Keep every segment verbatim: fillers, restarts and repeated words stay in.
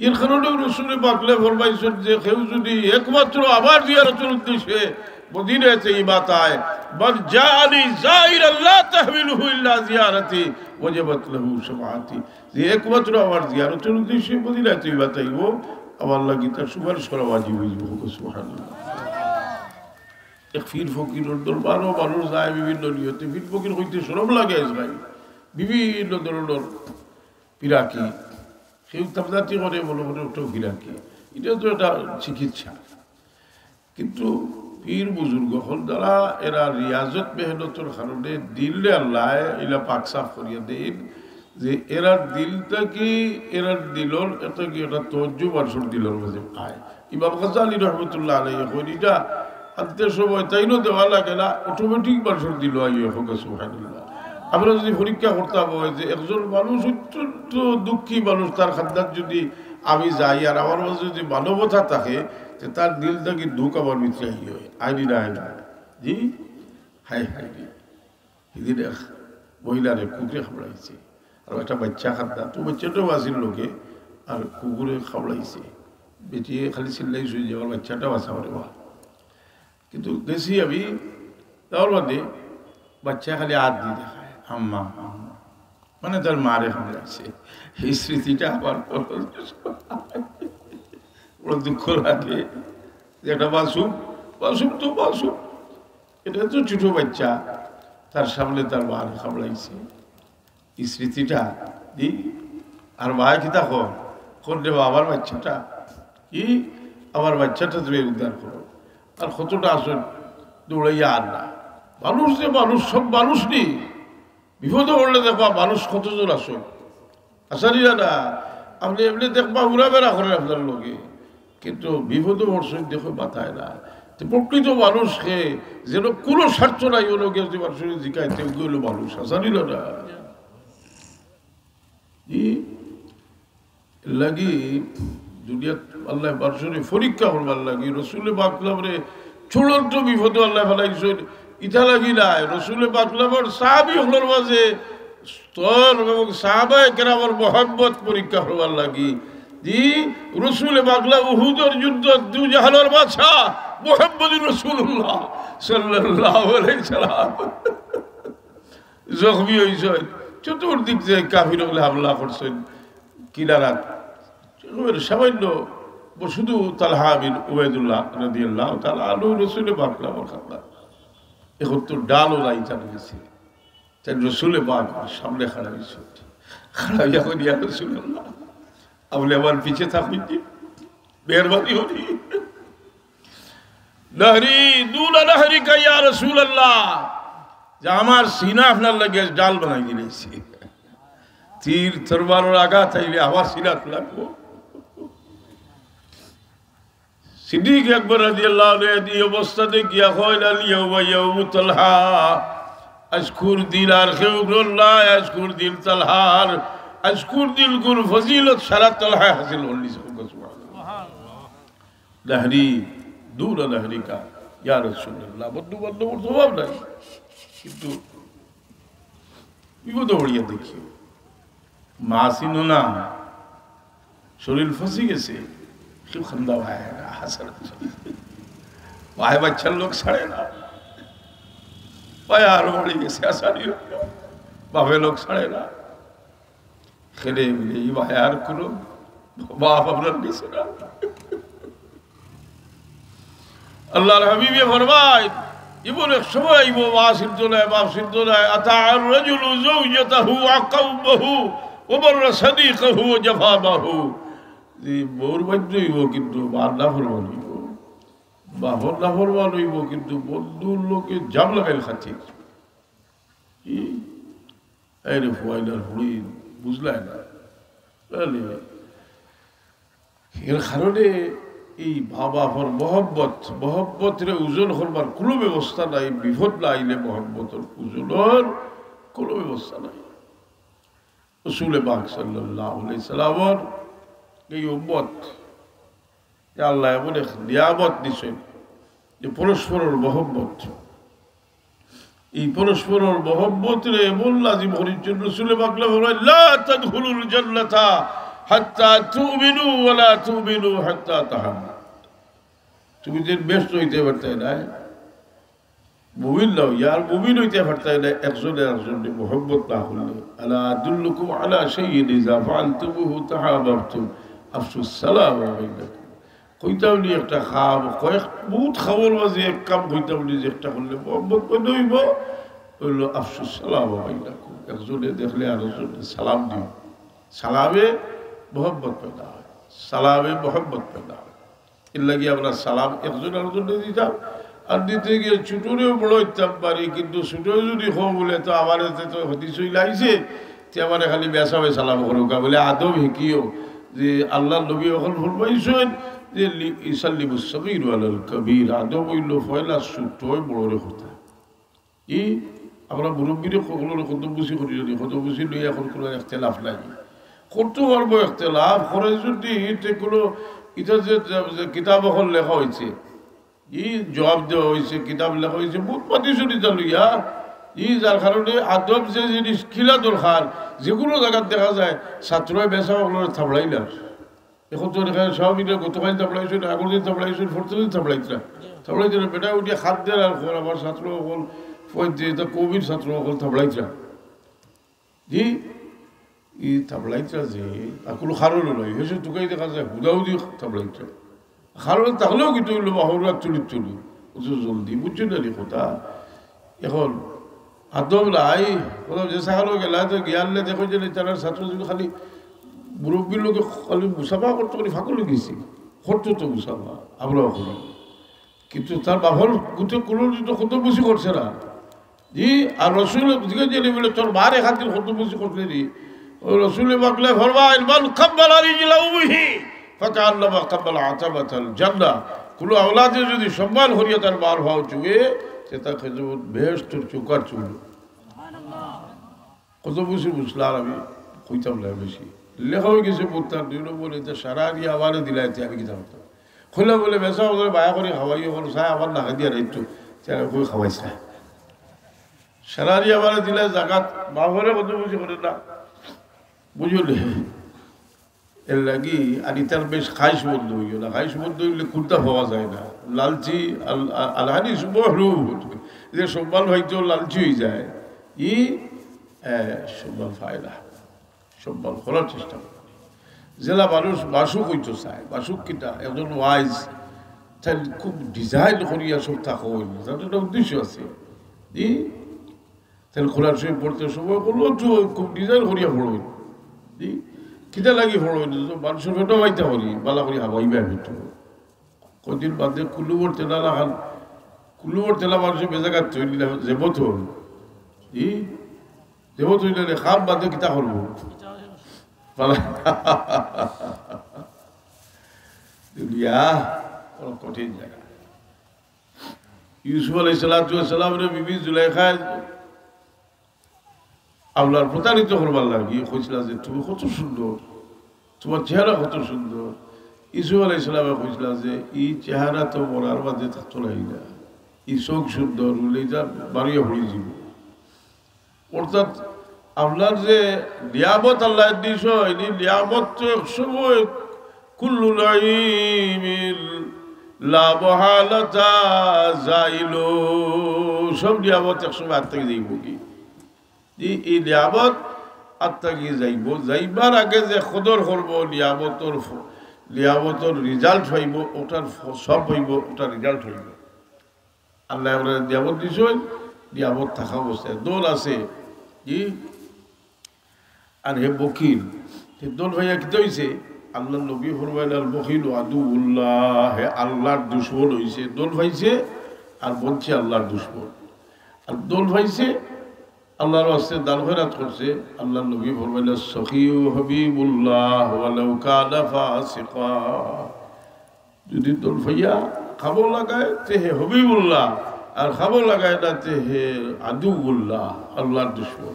এর কারণে রসুল পাকে ফরমাইছেন যে কেউ যদি একমাত্র আমার জিয়ারতের উদ্দেশ্যে মদিনায় তৈয়বাত আয়, মান জাআনি যাইরান লা তাহমিলুহু ইল্লা জিয়ারাতি ওয়াজাবাত লাহু শাফাআতি, যে একমাত্র আমার জিয়ারতের উদ্দেশ্যে মদিনায় তৈয়বাত আইবো, আমার লাগি তার সুপারিশ করা ওয়াজিব অইবো। সুবহানাল্লাহ। এক পীর ফকিরর দরবারো মানুষ যায় বিভিন্ন নিয়তে। পীর ফকির কইতে শরম লাগে আজকাল, বিভিন্ন ধরনের পিরাকি, কেউ তাবজাতি করে, মনে করে ওটাও পিরাকি। এটা তো একটা চিকিৎসা। কিন্তু পীর বুজুর্গ অকল যারা, এরা রিয়াজত মেহনতর কারণে দিলরে আল্লায় ইলা পাক সাফ করিয়া দেইন, যে এরার দিল থাকি, এরার দিলর থাকি একটা তওয়াজ্জু মানুষর দিলর মাঝে পায়। ইমাম গাজ্জালী রহমতুল্লাহ আলাইহি কইন, এটা আনতে সময় তাইনও দেওয়া লাগে না, automatic মানুষর দিলো আইয়ে। সুবহানাল্লাহ। আমরা যদি পরীক্ষা করতাম হয় যে একজন মানুষ অত্যন্ত দুঃখী মানুষ, তার কান্দাত যদি আমি যাই আর আমার মাঝে যদি মানবতা থাকে, তে তার দিল থাকি দুঃখ আমার ভিতরে আইয়ে, আইনি না, আইনি না। জি, হায় হায় রে। সেদিন এক মহিলারে কুকুরে কামড়াইছে, আর একটা বাচ্চা কান্দাত, তো বাচ্চাটাও আছিল লগে, আর কুকুরে কামড়াইছে। বেটিয়ে খালি চিল্লাইছে যে, "আমার বাচ্চাটা বাঁচাও রে বা।" কিন্তু গেছি আমি, তার বাদে বাচ্চা খালি আত দি দেখায়, "আম্মা, আম্মা।" মানে তার মারে কামড়াইছে। এই স্মৃতিটা আবার বড়, বড় দুঃখ লাগে যে একটা মাসুম, মাসুম তো মাসুম, এটা তো ছোট বাচ্চা, তার সামনে তার মারে কামড়াইছে। এই স্মৃতিটা, জি। আর মায়ে কিতা কর, কর রে বাবার বাচ্চাটা, কি, আমার বাচ্চাটা তুমি উদ্ধার করো। আর কতটা আছইন দৌড়াইয়া আর না। মানুষ যে মানুষ, সব মানুষ নি। বিপদে পড়লে দেখবা মানুষ কতজন আছইন। আছইন নি না? আপনে এমনে দেখবা ঘুরাফেরা করের আপনার লগে, কিন্তু বিপদে পড়ছইন দেখো মাথায় না। তো প্রকৃত মানুষ কে যেন কোনো স্বার্থ নাই, ওর লগে যদি মানুষরে জিকাইতে, ওগুলো মানুষ আছইন নি না? জি। লাগি দুনিয়াত আল্লায় মানুষরে পরীক্ষা করবার লাগি রসুলে পাক সাল্লাল্লাহু আলাইহি ওয়াসাল্লামরে চূড়ান্ত বিপদো আল্লায় ফালাইছইন। ইটা লাগি নায়, রসুলে পাক সাল্লাল্লাহু আলাইহি ওয়াসাল্লামর সাহাবী অকলর মাঝে স্তর এবং সাহাবায়ে কেরামর মহব্বত পরীক্ষা করবার লাগি। জি, রসুলে পাক সাল্লাল্লাহু আলাইহি ওয়াসাল্লাম উহুদর যুদ্ধত দু জাহানর বাদশা মুহাম্মদুর রাসূলুল্লাহ সাল্লাল্লাহু আলাইহি ওয়াসাল্লাম জখমি অইছইন, চতুর্দিক যে কাফির অকলে হামলা করছইন, কিনারাত সামান্য শুধু তালহা বিন উবাইদুল্লাহ রাদিয়াল্লাহু তাআলা আনহু রসুলে পাক সাল্লাল্লাহু আলাইহি ওয়াসাল্লাম। এখন তো ডালও নাই তার গেছে। তাইন রসুলে পাক সামনে খাড়া অইছইন। খাড়া অইয়া কইন, "ইয়া রাসূলুল্লাহ, আপনে আমার পিছে থাকইন নি, মেহেরবানি করি।" নাহরি দুনা নাহরিকা ইয়া রাসূলুল্লাহ, যে আমার সিনা আপনার লাগি আইজ ডাল বানাই দিলাইছি। তীর তরবারর আঘাত আইলে আমার সিনাত লাগবো। সিদ্দিক আকবর রাদিয়াল্লাহু আনহু এই অবস্থা দেখিয়া কইলা, "আল ইয়াউমা ইয়াউমু তালহা।" আইজকুর দিন আর কেউর নায়, আইজকুর দিন তালহার, আইজকুর দিনকুর ফজিলত সারা তালহায় হাসিল করলি। সুবহানাল্লাহ। নাহরি দুনা নাহরিকা, ইয়া রাসূলুল্লাহ। বন্ধু বান্ধবর জবাব নাই, কিন্তু বিপদে পড়িয়া দেখি, মা চিনো না, শরীর ফসি গেছে, কেউ কান্দা ভাই না, হাসান ভাই বাচ্চার লোক ছাড়ে না, ভাই আরো পড়ি গেছে, আসানি বাপে লোক ছাড়ে না। খেলে মিলে এই ভাই আর কোনো বাপ আপনার নিছে না। আল্লাহর হাবিবে ফরমায়, এমন এক সময় আইবো, মা চিনতো নায়, বাপ চিনতো নায়, আতা আর রাজুলু যাওজাতাহু ওয়া কওমাহু ওয়া বাররা সাদিকাহু ওয়া জাফা মাহু। যে বউর বাধ্য অইবো কিন্তু মার নাফরমান অইবো, বাপর নাফরমান অইবো কিন্তু বন্ধুর লগে জাম লাগাইল খাতির। কি? এই রে ফুয়াইলার ফুড়ি, বুঝলায় না। তাহলে এর কারণে এই মা বাপর মহব্বত, মহব্বতরে ওজন করবার কোনো ব্যবস্থা নাই, বিপদ না আইলে মহব্বতর ওজনর কোনো ব্যবস্থা নাই। রসুলে পাক সাল্লাল্লাহু আলাইহি সাল্লামর এই উম্মত, যে আল্লাহ এমন এক নিয়ামত দিছেন, যে পরস্পরর মহব্বত, এই পরস্পরর মহব্বতরে এমন লাজিম করিছইন, রসুলে পাক ফরমায়, "লা তাদখুলুল জান্নাতা হাত্তা তুমিনু ওয়া লা তুমিনু হাত্তা তাহাব্বু। তুমি যে বেহেশত অইতে পারতায় না মুমিন না অইয়া, আর মুমিন অইতে পারতায় না একজনে আরকজনরে মহব্বত না করলে। আলা আদুল্লুকুম আলা শাইইন ইযা ফাআলতুমুহু তাহাবাবতুম, আফশুস সালামা বাইনাকুম। কইতাম নি একটা কাম, কয়েক, বউত কামর মাঝে এক কাম কইতাম নি যে একটা করলে মহব্বত পয়দা অইবো, অইলো আফশুস সালামা বাইনাকুম, একজনে দেখলে আরকজনরে সালাম দিও। সালামে মহব্বত পয়দা অয়, সালামে মহব্বত পয়দা অয়। এর লাগি আমরা সালাম একজন আরকজনরে দিতাম, আর দিতে গিয়া ছোটরেও বড় অইতাম পারি, কিন্তু ছোটরে যদি কও বুলে, তো আমার এতে তো হাদিস অইলা আইছে, তে আমারে খালি বেসাবে সালাম করউক্কা বুলে, আদব হিকিও যে আল্লার নবী অখন ফরমাইছইন যে লি-, ইসাল্লিমুস সগীরু আলাল কবির, আদব অইলো পয়লা ছোটয় বড়রে কথা। ই আমরা মুরব্বিরে হকলরে কদমবুসি করি জানি, কদমবুসি লইয়া অখন কুনু ইখতিলাফ নাই। করতে পারবো ইখতিলাফ, করে যদি তে কুনু ইটা যে, যে, যে কিতাব অখন লেখা অইছে, ই জবাব দেওয়া অইছে, কিতাব লেখা অইছে, বউত মাতি শুনি তা লইয়া, ই যার কারণে আদব যে জিনিস কিলা দরকার, যেকুনু জাগাত দেখা যায় ছাত্রয় বেসাব অকলরে থাবড়াইলা। অখন তো দেখা যায় সব মিলে গতকাইল থাবড়াইছইন, আগর দিন থাবড়াইছইন, পরশু দিন থাবড়াইতরা। থাবড়াইতরা, বেটা উঠিয়া হাত দের আর কর, আমার ছাত্র অকল, ফয়েদ দিয়ে, তা কবির ছাত্র অকল থাবড়াইতরা। জি, ই থাবড়াইতরা যে, আর কুনু কারণও নাই, হেষে তুকাই দেখা যায়, হুদাহুদি থাবড়াইতরা। কারণ থাকলেও কিন্তু অইলো বাহুরা তুলি তুলি, অত জলদি, বুঝছো না রে কথা? অখন আদব নাই, কথা যে সাহালো গেলা তো গিয়ালে দেখো যে তারা ছাত্র যদি খালি মুরব্বির লগে খালি মুসাফা করতো, খালি ফাঁকল গেছি, করতো তো মুসাফা, আমরাও করি। কিন্তু তার বাপর গুতে কুনু দিন তো কদমবুসি করছে না। জি, আর রসুল জিজ্ঞেস যে বলে, "তোর মারে খাতির কদমবুসি করলে নি?" ও রসুল পাকলে ফরমাইন, "মান কাব্বালা রিজলা উম্মিহি ফাকান্নামা কাব্বালা আতাবাতাল জান্নাহ।" কুনু আওলাদে যদি সম্মান করিয়া তার মার পাও চুমে, সে তার খেজমত বেহেশতর চৌকাঠ চুমলো। কদমবুসি মুসলা আর আমি কইতাম না বেশি। লেখা অই গেছে বুত্তার দুই নম্বর, ইটা সারা দিয়ে আমারে দিলাইতে আমি কিতা করতাম? কইলা বুলে, "বেসাব অকলরে বায়া করি খাওয়াই, অখন চায় আমার নাকে দিয়া রাইতো, তে আমি কই খাওয়াইছে না।" সারা দিয়ে আমারে দিলা জাগাত, বাপরে কদমবুসি করে না, বুঝলে? এর লাগি আর ইতার বেশ খাইশ বন্ধ অইও না। খাইশ বন্ধ অইলে কুন্তা পাওয়া যায় না। লালচি, আল-, আ-, আল হারিস মহরুম। যে সম্মান পাইতো লালচি অই যায়, ই, এ, সম্মান পায় না। সম্মান করার চেষ্টা করে। যেলা মানুষ মাসুক অইতো চায়, মাসুক কিতা, একজন ওয়াইজ, তাইলে খুব design করিয়া সব থাকইন, তার একটা উদ্দেশ্য আছে। ই তাইলে কোরআন শরীফ পড়তে সময় করলো তো খুব design করিয়া পড়ইন। জি, কিতা লাগি পড়ইন? তো মানুষর পেটো পাইতা করি, বালা করি হাবাইবা পেটো। কয়দিন বাদে কুলুবর তেলা লাখান, কুলুবর তেলা মানুষে বেজাগাত তৈরি না, জেবত অইল। জি, জেবত অইলে রে, খাম বাদে কিতা করবো? বালা। দুনিয়া বড় কঠিন জাগা। ইউসুফ আলাইহিস সালাতু ওয়াস সালামরে বিবি জুলাইখায় আপনার প্রতারিত করবার লাগি কইছিলা যে, "তুমি কত সুন্দর, তোমার চেহারা কত সুন্দর।" ইউসুফ আলাইহিস সালামে কইছিলা যে, "ই চেহারা তো মরার বাদে থাকতো নায় না, ই চউখ সুন্দর, উলেইতা বারইয়া পড়ি যিবো।" অর্থাৎ আপনার যে নিয়ামত আল্লায় দিছইন, ই নিয়ামত তো এক সময় কুল্লু নাইমিন লা মাহালাতা জাইলু, সব নিয়ামত এক সময় আত থাকি যাইবোগি। ই, ই নিয়ামত আত থাকি যাইবো, যাইবার আগে যে কদর করবো, নিয়ামতর ফ-, নিয়ামতর result পাইবো, ওটার ফ-, সব পাইবো, ওটার result পাইবো। আল্লায় আমরারে নিয়ামত দিছইন, নিয়ামত থাকা অবস্থায় ধন আছে, জি? আর হে বখিল, হে ধন পাইয়া কিতা অইছে? আল্লার নবী ফরমাইলা, "আল বখিলু আদুউল্লাহ", হে আল্লার দুশমন অইছে, ধন পাইছে, আর বনছে আল্লার দুশমন। আর ধন পাইছে, আল্লার ওয়াস্তে দান খয়রাত করছে, আল্লার নবী ফরমাইলা, "সখিউ হাবিবুল্লাহ ওয়ালাউ কানা ফাসিকা।" যদি ধন পাইয়া কামো লাগায়, তে হে হাবিবুল্লাহ, আর কামো লাগায় না, তে হে আদুউল্লাহ, আল্লার দুশমন।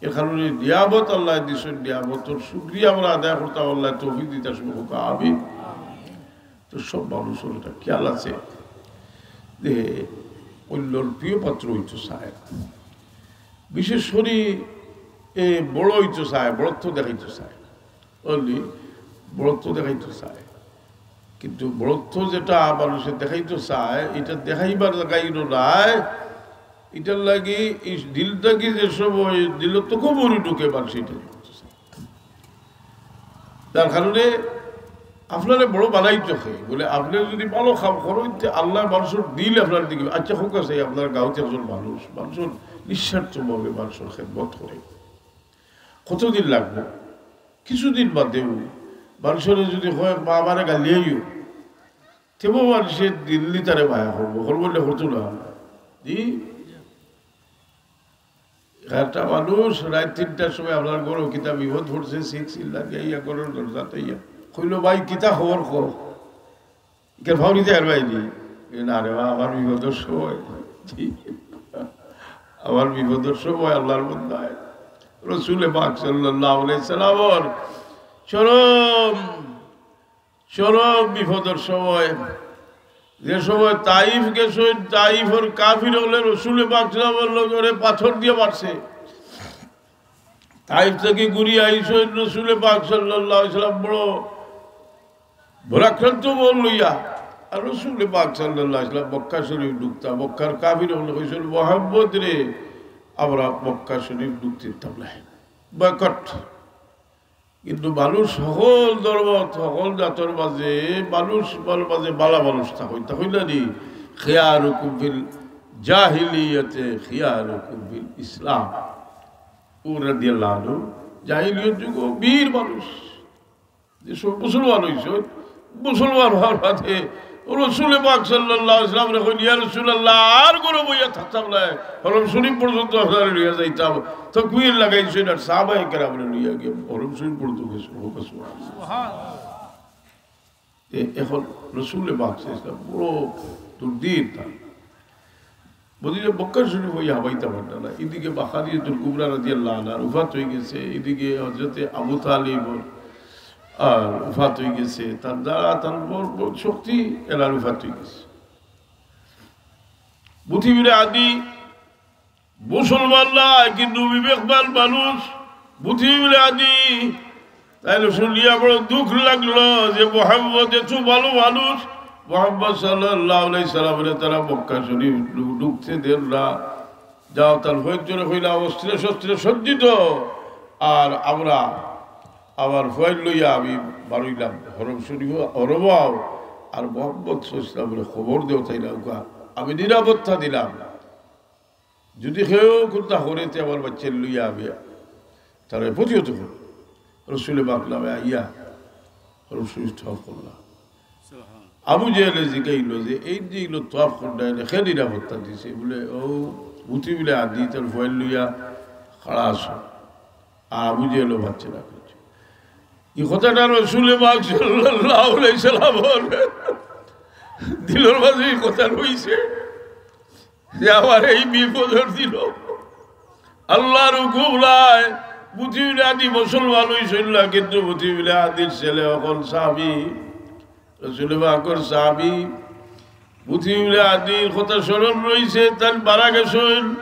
এর কারণে নিয়ামত আল্লায় দিছইন, নিয়ামতর শুকরিয়া আমরা আদায় করতাম, আল্লায় তৌফিক দিতা শুরু হোক, আমিন। তো সব মানুষর এটা খেয়াল আছে যে অন্যর প্রিয় পাত্র অইতো চায়, বিশেষ করি এ বড় অইতো চায়, বড়ত্ব দেখাইতো চায়। অলি বড়ত্ব দেখাইতো চায়, কিন্তু বড়ত্ব যেটা মানুষে দেখাইতো চায়, ইটা দেখাইবার জাগাই অইলো নায়। ইটার লাগি এই দিল থাকি যে সময় দিল তো কবরই ঢুকে মানুষ ইটা করতে চায়। যার কারণে আপনারে বড় বানাইতো কে, বলে আপনে যদি ভালো কাম করইন, তে আল্লায় মানুষর দিল আপনার দিকে। আচ্ছা, হোক আছে, আপনার গাঁওত একজন মানুষ, মানুষর নিঃস্বার্থভাবে মানুষর খেদমত করে, কতদিন লাগবো? কিছুদিন বাদেউ মানুষরে যদি কয়, "মা, আমারে গালিয়াইও", তেবো মানুষে দিল্লি তারে মায়া করবো, করবো না, করতো না? জি, একটা মানুষ রাইত তিনটার সময় আপনার ঘরো কিতা বিপদ পড়ছে, সিক সিল্লা দিয়া ইয়া ঘরর দরজাত আইয়া কইলো, "ভাই, কিতা খবর কও?" ইকার ফাউরি দেয় আর ভাই নি। এ না রে বা, আমার বিপদর সময়। জি। আমার বিপদর সময় আল্লাহর বন্দায় রসুলে পাক সাল্লাল্লাহু আলাইহি সাল্লামর চরম, চরম বিপদর সময়, যে সময় তাইফ গেছইন, তাইফর কাফির অকলে রসুলে পাক সাল্লাল্লাহু আলাইহি সাল্লামরে পাথর দিয়া মারছে। তাইফ থাকি ঘুরি আইছইন রসুলে পাক সাল্লাল্লাহু আলাইহি সাল্লাম বড় ভারাক্রান্ত মন লইয়া। আর রসুলে পাক সাল্লাল্লাহু আলাইহি সাল্লাম মক্কা শরীফ ঢুকতা, মক্কার কাফির অকলে কইছইন, "মোহাম্মদ রে, আমরা মক্কা শরীফ ঢুকতে দিতাম নায়, বয়কট।" কিন্তু মানুষ সকল ধর্ম, সকল জাতর মাঝে মানুষ, মানব মাঝে বালা মানুষ থাকইন, থাকইন না নি? "খিয়ারুকুম ফিল জাহিলিয়াতে খিয়ারুকুম ফিল ইসলাম।" ও রাদিয়াল্লাহু আনহু জাহিলিয়ত যুগো বীর মানুষ, যে সব মুসলমান অইছে, মুসলমান হওয়ার বাদে রসুলে পাক সাল্লাল্লাহু আলাইহি ওয়াসাল্লামরে কইন, "ইয়া রাসূলুল্লাহ, আর ঘরো বইয়া থাকতাম নায়, হরম শরীফ পর্যন্ত আপনারে লইয়া যাইতাম।" তাকবীর লাগাইছইন আর সাহাবায়ে কেরামরে লইয়া গিয়া হরম শরীফ পর্যন্ত গেছইন। সুবহানাল্লাহ। এ-, এখন রসুলে পাক সাল্লাল্লাহু আলাইহি ওয়াসাল্লাম বড় দুর্দিন তান। মদিনা মক্কা শরীফ অইয়া হামাইতা পারতা না। এদিকে মা খাদিজাতুল কুবরা রাদিয়াল্লাহু আনহার উফাত অইগেছে, এদিকে হযরতে আবু তালিব আর উফাত অইগেছে, তার দ্বারা তার বড়, বড় শক্তি এরার উফাত অইগেছে। বুথ ইবনে আদি মুসলমান নায়, কিন্তু বিবেকবান মানুষ, বুথ ইবনে আদি। তাইলে শুনিয়া বড় দুঃখ লাগলো যে মোহাম্মদ এত ভালো মানুষ, মোহাম্মদ সাল্লাল্লাহু আলাইহি সাল্লামরে তারা মক্কা শরীফ ঢু-, ঢুকতে দেন না। যাও, তার ফয়েজরে কইলা, "অস্ত্রে শস্ত্রে সজ্জিত, আর আমরা আমার ফয়েজ লইয়া আমি বারইলাম, হরম শরীফ হরমাও, আর মোহাম্মদ সাল্লাল্লাহু আলাইহি সাল্লামরে খবর দেও, তাইলে ওকা আমি নিরাপত্তা দিলাম।" যদি কেউ কুন্তা করে, তে আমার বাচ্চারে লইয়া আমি তারে প্রতিহত করমু। রসুলে পাক নামে আইয়া হরম শরীফ তওয়াফ করলা। আবু জেহেলে জিগাইল যে, "এই যে ইলো তওয়াফ করলা, এনে কে নিরাপত্তা দিছে?" বলে, "ও বুথ ইবনে আদি, তার ফয়েজ লইয়া খাড়া আছে।" আর আবু জেহেলও বাচ্চা রাখছে। এই কথাটা রসুলে পাক সাল্লাল্লাহু আলাইহি সাল্লামর দিলর মাঝে এই কথা রইছে। যে আমার এই বিপদর দিন আল্লাহর হুকুম নাই। বুথ ইবনে আদি মুসলমান অইছইন না, কিন্তু বুথ ইবনে আদির ছেলে অকল সাহাবী, রসুল পাকর সাহাবী। বুথ ইবনে আদির কথা স্মরণ রইছে, তাইন মারা গেছইন।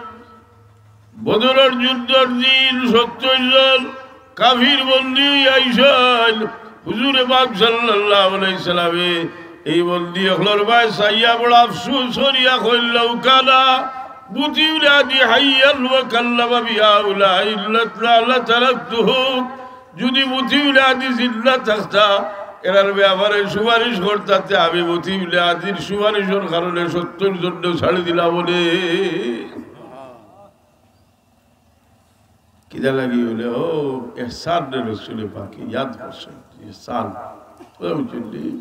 বদরর যুদ্ধর দিন সত্তইর জন কাফির বন্দী অইয়া আইছইন। হুজুরে পাক সাল্লাল্লাহু আলাইহি সাল্লামে এই বন্দী অকলর বায় চাইয়া বড় আফসোস করিয়া কইলা, "লাউ কানা বুথ ইবনে আদি হাইয়ান ওয়া কাল্লামা বিহাউলাই লাতারাকতুহুম।" যদি বুথ ইবনে আদি জিন্দা থাকতা, এরার ব্যাপারে সুপারিশ করতা, তে আমি বুথ ইবনে আদির সুপারিশর কারণে সত্তইর জনরে ছাড়ি দিলাম অনে। কিতা লাগি বলে, ও, এহসান রে রসুলে পাকে ইয়াদ করছইন, এহসান। কথা বুঝছইন নি?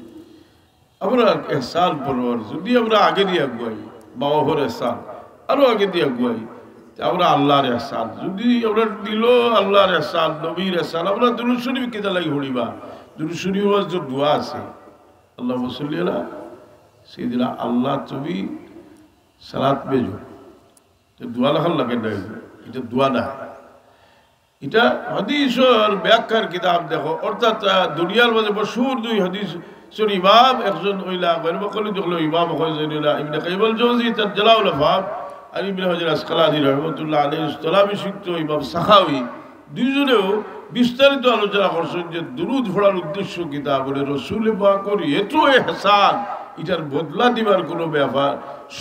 আমরা এহসান পড়বার, যদি আমরা আগেদি আগুয়াই, মা বাফর এহসান, আরো আগেদি আগুয়াই, তে আমরা আল্লাহর এহসান। যদি আমরা দিলো আল্লাহর এহসান, নবীর এহসান, আমরা দুরূদ শরীফ কিতা লাগি পড়িবা? দুরূদ শরীফর মাঝে তো দোয়া আছে, "আল্লাহুম্মা সাল্লি আলা সাইয়্যিদিনা আল্লাহ তুমি সালাত বেজো।" তে দোয়া লেখার লাগে না, ইটা দোয়া না। ইটা হাদিসর ব্যাখ্যার কিতাব দেখো, অর্থাৎ, আহ, দুনিয়ার মাঝে মশহুর দুই হাদিসর ইমাম, একজন অইলা, গয়রে মুকাল্লিদ অকলর ইমাম, একজন অইলা ইবনে কাইয়িম আল জাওজি, তার জালাউল আফহাম, আর ইবনে হাজার আসকালানী রহমতুল্লাহ আলাইহি, ইসলামী শিক্ষিত ইমাম সাখাউই, দুইজনেও বিস্তারিত আলোচনা করছইন যে দুরুদ পড়ার উদ্দেশ্য কিতা। বলে, রসুলে পাকর এত এহসান, ইটার বদলা দিবার কোনো ব্যাপার,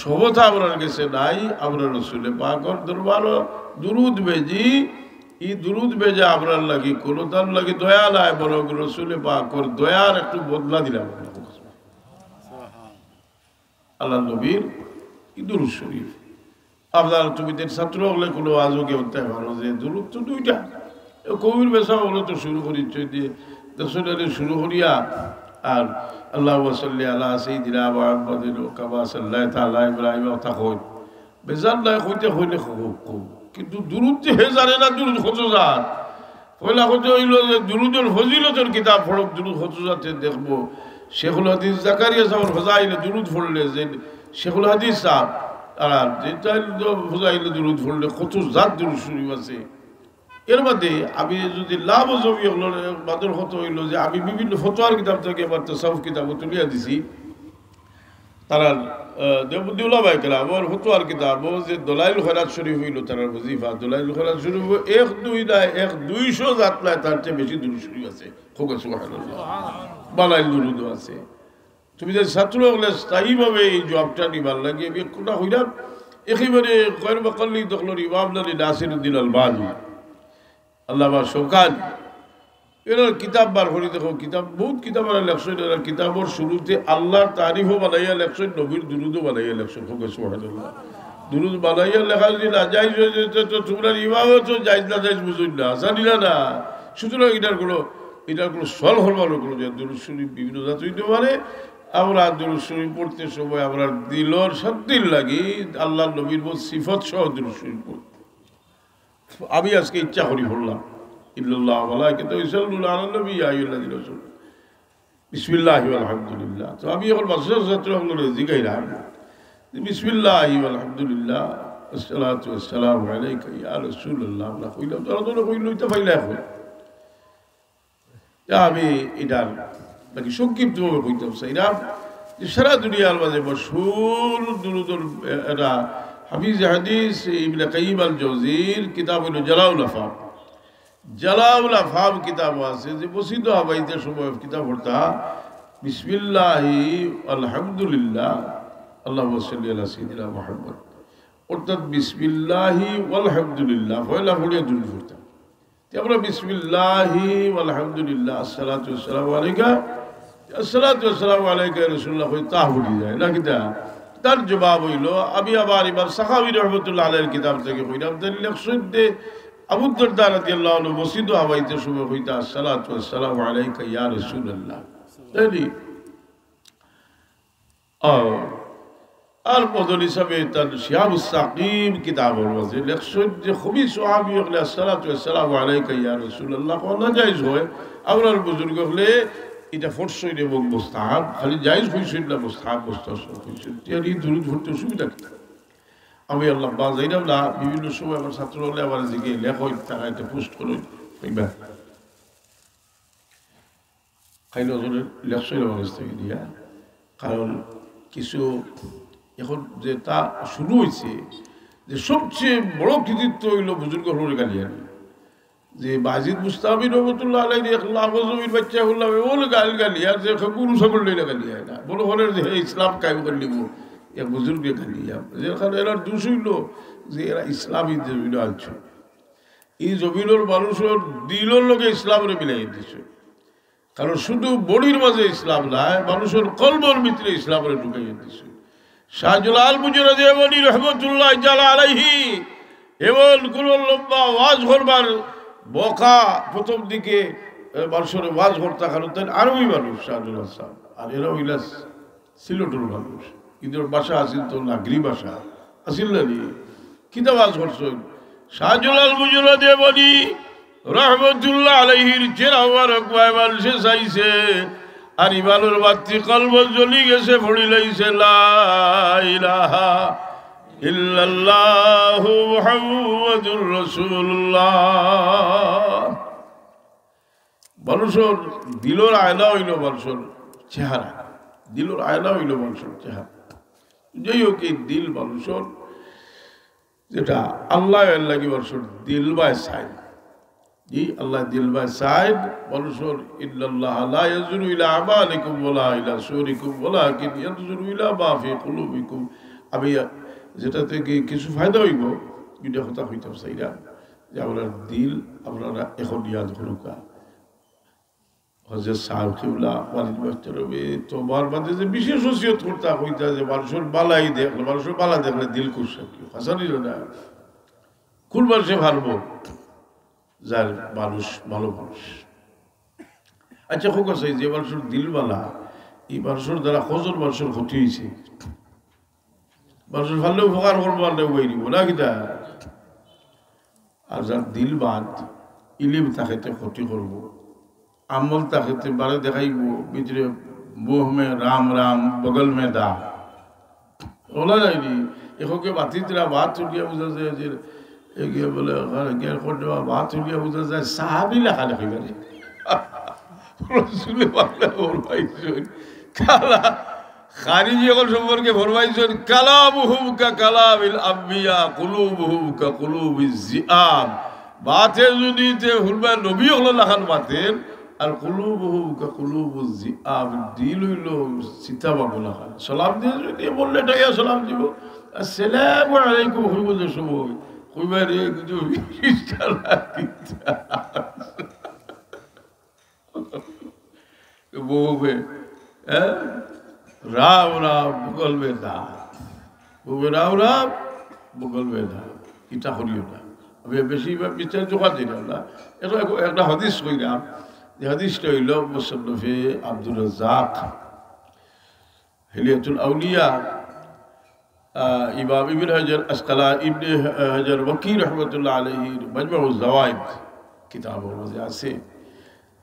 সভ্যতা আমরার গেছে নাই। আমরা রসুলে পাকর দরবারো দুরুদ ভেজি, ই দুরুদ ভেজা আমরার লাগি কোনো তার লাগি দয়া নাই, বরং রসুলে পাকর দয়ার একটু বদলা দিলাম। আল্লাহর নবীর ই দুরুদ শরীফ। আপনারা তুমি তাইন ছাত্র অকলে কোনো আজও কেউ উঠতে পারো যে দুরুদ তো দুইটা। এ কবির বেশা অকলে তো শুরু করিচ্ছে যে দশটারে শুরু করিয়া আর আল্লাহুম্মা সাল্লি আলা সাইয়্যিদিনা মুহাম্মাদিন ওয়া কামা সাল্লাইতা আলা ইব্রাহিম অতা কইন। বেজার নাই, কইতে কইলে কও, কও। কিন্তু দুরুদ যে হে জানে না, দুরুদ কত জাত। পয়লা কথা অইলো যে দুরুদর ফজিলতর কিতাব পড়ো, দুরুদ কত জাতে দেখবো। শেখুল হাদিস জাকারিয়া সাহেব ফজাইলে দুরুদ পড়লে যে শেখুল হাদিস সাহেব, আর যেটা হইলো ফজাইলে দুরুদ পড়লে কত জাত দুরুদ শরীফ আছে। এর মধ্যে আমি যদি লাভ জমি হলো, বাদর কথা অইলো যে আমি বিভিন্ন ফতোয়ার কিতাব থেকে এবার তাসাউফ কিতাবও তুলিয়া দিছি। তারা, আহ, দেওবন্দি উলামায়ে কেরাম, ওর ফতোয়ার কিতাব, ও যে দলাইল খয়রাত শরীফ অইলো তারার ওজিফা, দলাইল খয়রাত শরীফ এক দুই নাই, এক দুইশো জাত নাই, তার চেয়ে বেশি দুরুদ শরীফ আছে। খুব সুবহানাল্লাহ। বানাইল দুরুদও আছে। তুমি যে ছাত্র অকলে স্থায়ীভাবে এই জবটা নিবার লাগি, আমি একটা কইলাম, একেবারে গয়র মুকাল্লিদ অকলর ইমাম নানি নাসিরউদ্দিন আলবানী, আল্লামা শৌকানী, এরার কিতাব বার করি দেখো, কিতাব, বহুত কিতাব এরা লেখছইন। এরার কিতাবর শুরুতে আল্লাহর তারিফও বানাইয়া লেখছইন, নবীর দুরুদও বানাইয়া লেখছইন। খুব সুবহানাল্লাহ। দুরুদ বানাইয়া লেখা যদি না জায়েজ অই যায়, তো, তো তোমরা ইমামে তো জায়েজ না জায়েজ বুঝইন না, জানি না, না। সুতরাং এটার কোনো, এটার কোনো সল হরমানো কোনো যে দুরুদ শরীফ বিভিন্ন জাত অইতে পারে। আমরা দুরুদ শরীফ পড়তে সময় আমরা দিলর শান্তির লাগি আল্লাহর নবীর মত সিফত সহ দুরুদ শরীফ পড়ি। আমি আজকে ইচ্ছা করি পড়লাম, ইন্নাল্লাহা ওয়া মালাইকাতাহু ইউসাল্লুনা আলান নবী, ইয়া আইয়ুহাল্লাযীনা আমানু, বিসমিল্লাহি ওয়াল হামদুলিল্লাহ। তো আমি এখন মাদ্রাসার ছাত্র অকলরে জিগাইলাম যে, বিসমিল্লাহি ওয়াল হামদুলিল্লাহ, আসসালাতু ওয়াসসালামু আলাইকা ইয়া রাসূলুল্লাহ। আমরা কইলাম, তারা তো কইল, ইটা পাইলা এখন। তা আমি এটার নাকি সংক্ষিপ্তভাবে কইতাম চাইলাম যে সারা দুনিয়ার মাঝে মশহুর দুরুদর, এ-, এটা হাফিজ হাদিস ইবনে কাইয়িম আল জওজির কিতাব অইলো জালাউল আফহাম। জালাউল আফহাম কিতাব আছে যে মসজিদো হামাইতে সময় কিতাব পড়তা, বিসমিল্লাহি আলহামদুলিল্লাহ, আল্লাহুম্মা সাল্লি আলা সাইয়্যিদিনা মুহাম্মদ, অর্থাৎ বিসমিল্লাহি ওয়ালহামদুলিল্লাহ পয়লা পড়িয়া দুরুদ পড়তা। তে আমরা বিসমিল্লাহি ওয়ালহামদুলিল্লাহ, আসসালাতু ওয়াসসালামু আলাইকা, আসসালাতু ওয়াসসালামু আলাইকা ইয়া রাসূলুল্লাহ কই তা ভুলি যায় না কিতা? তার জবাব অইলো, আমি আবার ইমাম সাখাবী রহমতুল্লাহ আলাইহির কিতাব থেকে কইলাম, তাইন লেখছইন যে আবু দারদা রাদিয়াল্লাহু আনহু মসজিদো হামাইতে সময় কইতা, আসসালাতু ওয়াসসালামু আলাইকা ইয়া রাসূলুল্লাহ। তাইলে আর, আর বদল হিসাবে তার শিহাবুস সাকিব কিতাবর মাঝে লেখছইন যে খুবই সাহাবী অকলে আসসালাতু ওয়াসসালামু আলাইকা ইয়া রাসূলুল্লাহ কওয়া জায়েজ অয়। আমরার বুজুর্গ অকলে ইটা পড়ছইন এবং মুস্তাহাব, খালি জায়েজ কইছইন না, মুস্তাহাব, মুস্তাহসান কইছইন। তে আর ই দুরুদ পড়তে অসুবিধা কিতা? আমি আল্লাহ বাজাইলাম না, বিভিন্ন সময় আমার ছাত্র অকলে আমার দিকে লেখইন, তারা ইটা পোস্ট করইন, কইবা। খাইল ওজনের লেখছইন আমার কাছ থেকে দিয়া। কারণ কিছু এখন যেটা শুরু অইছে, যে সবচেয়ে বড় কৃতিত্ব অইলো বুজুর্গ অকলরে গালিয়ানি। যে বাজিদ বুস্তামি রহমতুল্লাহ আলাইহি এক লাখ জমির বাচ্চা অকলরে এমন গাইল গালিয়ার যে গরু ছাগল লইয়া গালিয়ায় না। মনে করের যে হে ইসলাম কায়েম করিলিবো, এক বুজুর্গে গালিয়ার। যেখানে এরার দোষ অইলো যে এরা ইসলামী জমিনো আনছে। ই জমিনর মানুষর দিলর লগে ইসলামরে মিলাই দিছে। কারণ শুধু বডির মাঝে ইসলাম নায়, মানুষর কলবর ভিতরে ইসলামরে ঢুকাইয়া দিছে। শাহজালাল মুজররদে ইয়ামানি রহমতুল্লাহ তাআলা আলাইহি এমন কোন লম্বা ওয়াজ করবার মকা প্রথম দিকে, এ, মানুষরে ওয়াজ করতা, কারণ তাইন আরবি মানুষ শাহজালাল সাহেব, আর এরা অইলা সিলেটর মানুষ, ইন্দোর ভাষা আছিল তো নাগরি ভাষা আছিল না নি? কিতা ওয়াজ করছইন? শাহজালাল মুজররদে ইয়ামানি রহমতুল্লাহ আলাইহির চেহারা মুবারক বায় মানষে চাইছে, আর ইমানর বাত্তি কলবো জ্বলি গেছে, পড়িলাইছে, লা ইলাহা ইল্লাল্লাহু মুহাম্মাদুর রাসূলুল্লাহ। মানুষর দিলর আয়না অইলো মানুষর চেহারা, দিলর আয়না অইলো মানুষর চেহারা। যাই হোক, এই দিল মানুষর যেটা আল্লাহ এর লাগি মানুষর দিল বায় চাইন। জি, আল্লায় দিল বায় চাইন, মানুষর, "ইন্নাল্লাহা লা ইয়ানজুরু ইলা আমালিকুম ওয়ালা ইলা সুওয়ারিকুম ওয়ালাকিন ইয়ানজুরু ইলা মা ফি কুলুবিকুম।" আমি যেটা থাকি কিছু ফায়দা অইবো, ইটা কথা কইতাম চাইরাম যে আমরার দিল আপনারা এখন ইয়াদ করউক্কা। হযরত সাহেব কিবলা, ওয়ালিদ মাস্টার হবে, তোমার মাঝে যে বিশেষ ওসিয়ত করতা, কইতা যে মানুষর বালাই দেখলে, মানুষর বালা দেখলে দিল খুশ থাকে। হাসানি না? কোন মানুষে পারবো? যার মানুষ, ভালো মানুষ। আচ্ছা, খুব আছে, যে মানুষর দিল বালা, এই মানুষর দ্বারা কজন মানুষর ক্ষতি হইছে? মানুষর পারলে উপকার করবো, আর না উবাই দিব, না কিতা? আর যার দিল বাদ, ইলিম তাকে তে ক্ষতি করবো, আমল তাকে তে বারে দেখাইবো, ভিতরে মুহ মে রাম রাম, বগল মে দা। ওলা যায়নি, এখনকে বাতিতরা বাত তুলিয়া বুঝা যায় যে, এগিয়ে বলে, ওখানে গিয়ে কোন দেওয়া বাত তুলিয়া বুঝা যায়, সাহাবি লেখা লেখি করে। রসুলে পাকলে ফরমাইছইন, কালা, খারিজি অকল সম্পর্কে ফরমাইছইন, "কালামুহুম কা কালামিল আম্বিয়া, কুলুবুহুম কা কুলুবিজ জিআব।" বাতে যদি তে হুরমা নবী অকল লাখান বাতের, আর কুলুবুহুম কা কুলুবিজ জিআব, দিল অইলো চিতা বাঘর লাখান। সালাম দিয়ে যদি বললে, এটা ইয়া সালাম দিব, "আসসালামু আলাইকুম" কইবো যে সময়, কইবা রে, কিন্তু খ্রিস্টান আর কিতা। বউবে, হ্যাঁ? রাম রাম, বগল মে দা। বউবে, রাম রাম, বগল মে দা। ইটা করিও না। আমি বেশি বিস্তারিত কথা দিলাম না। এটা এক-, একটা হাদিস কইলাম, যে হাদিসটা হইল মুসন্নফে আব্দুর রাজ্জাক, হিলিয়াতুল আউলিয়া, আহ, ইমাম ইবনে হাজার আসকালা-, ইবনে হাজার ওয়াকিল রহমতুল্লাহ আলাইহির মাজমাউজ জাওয়ায়েদ কিতাবর মাঝে আছে।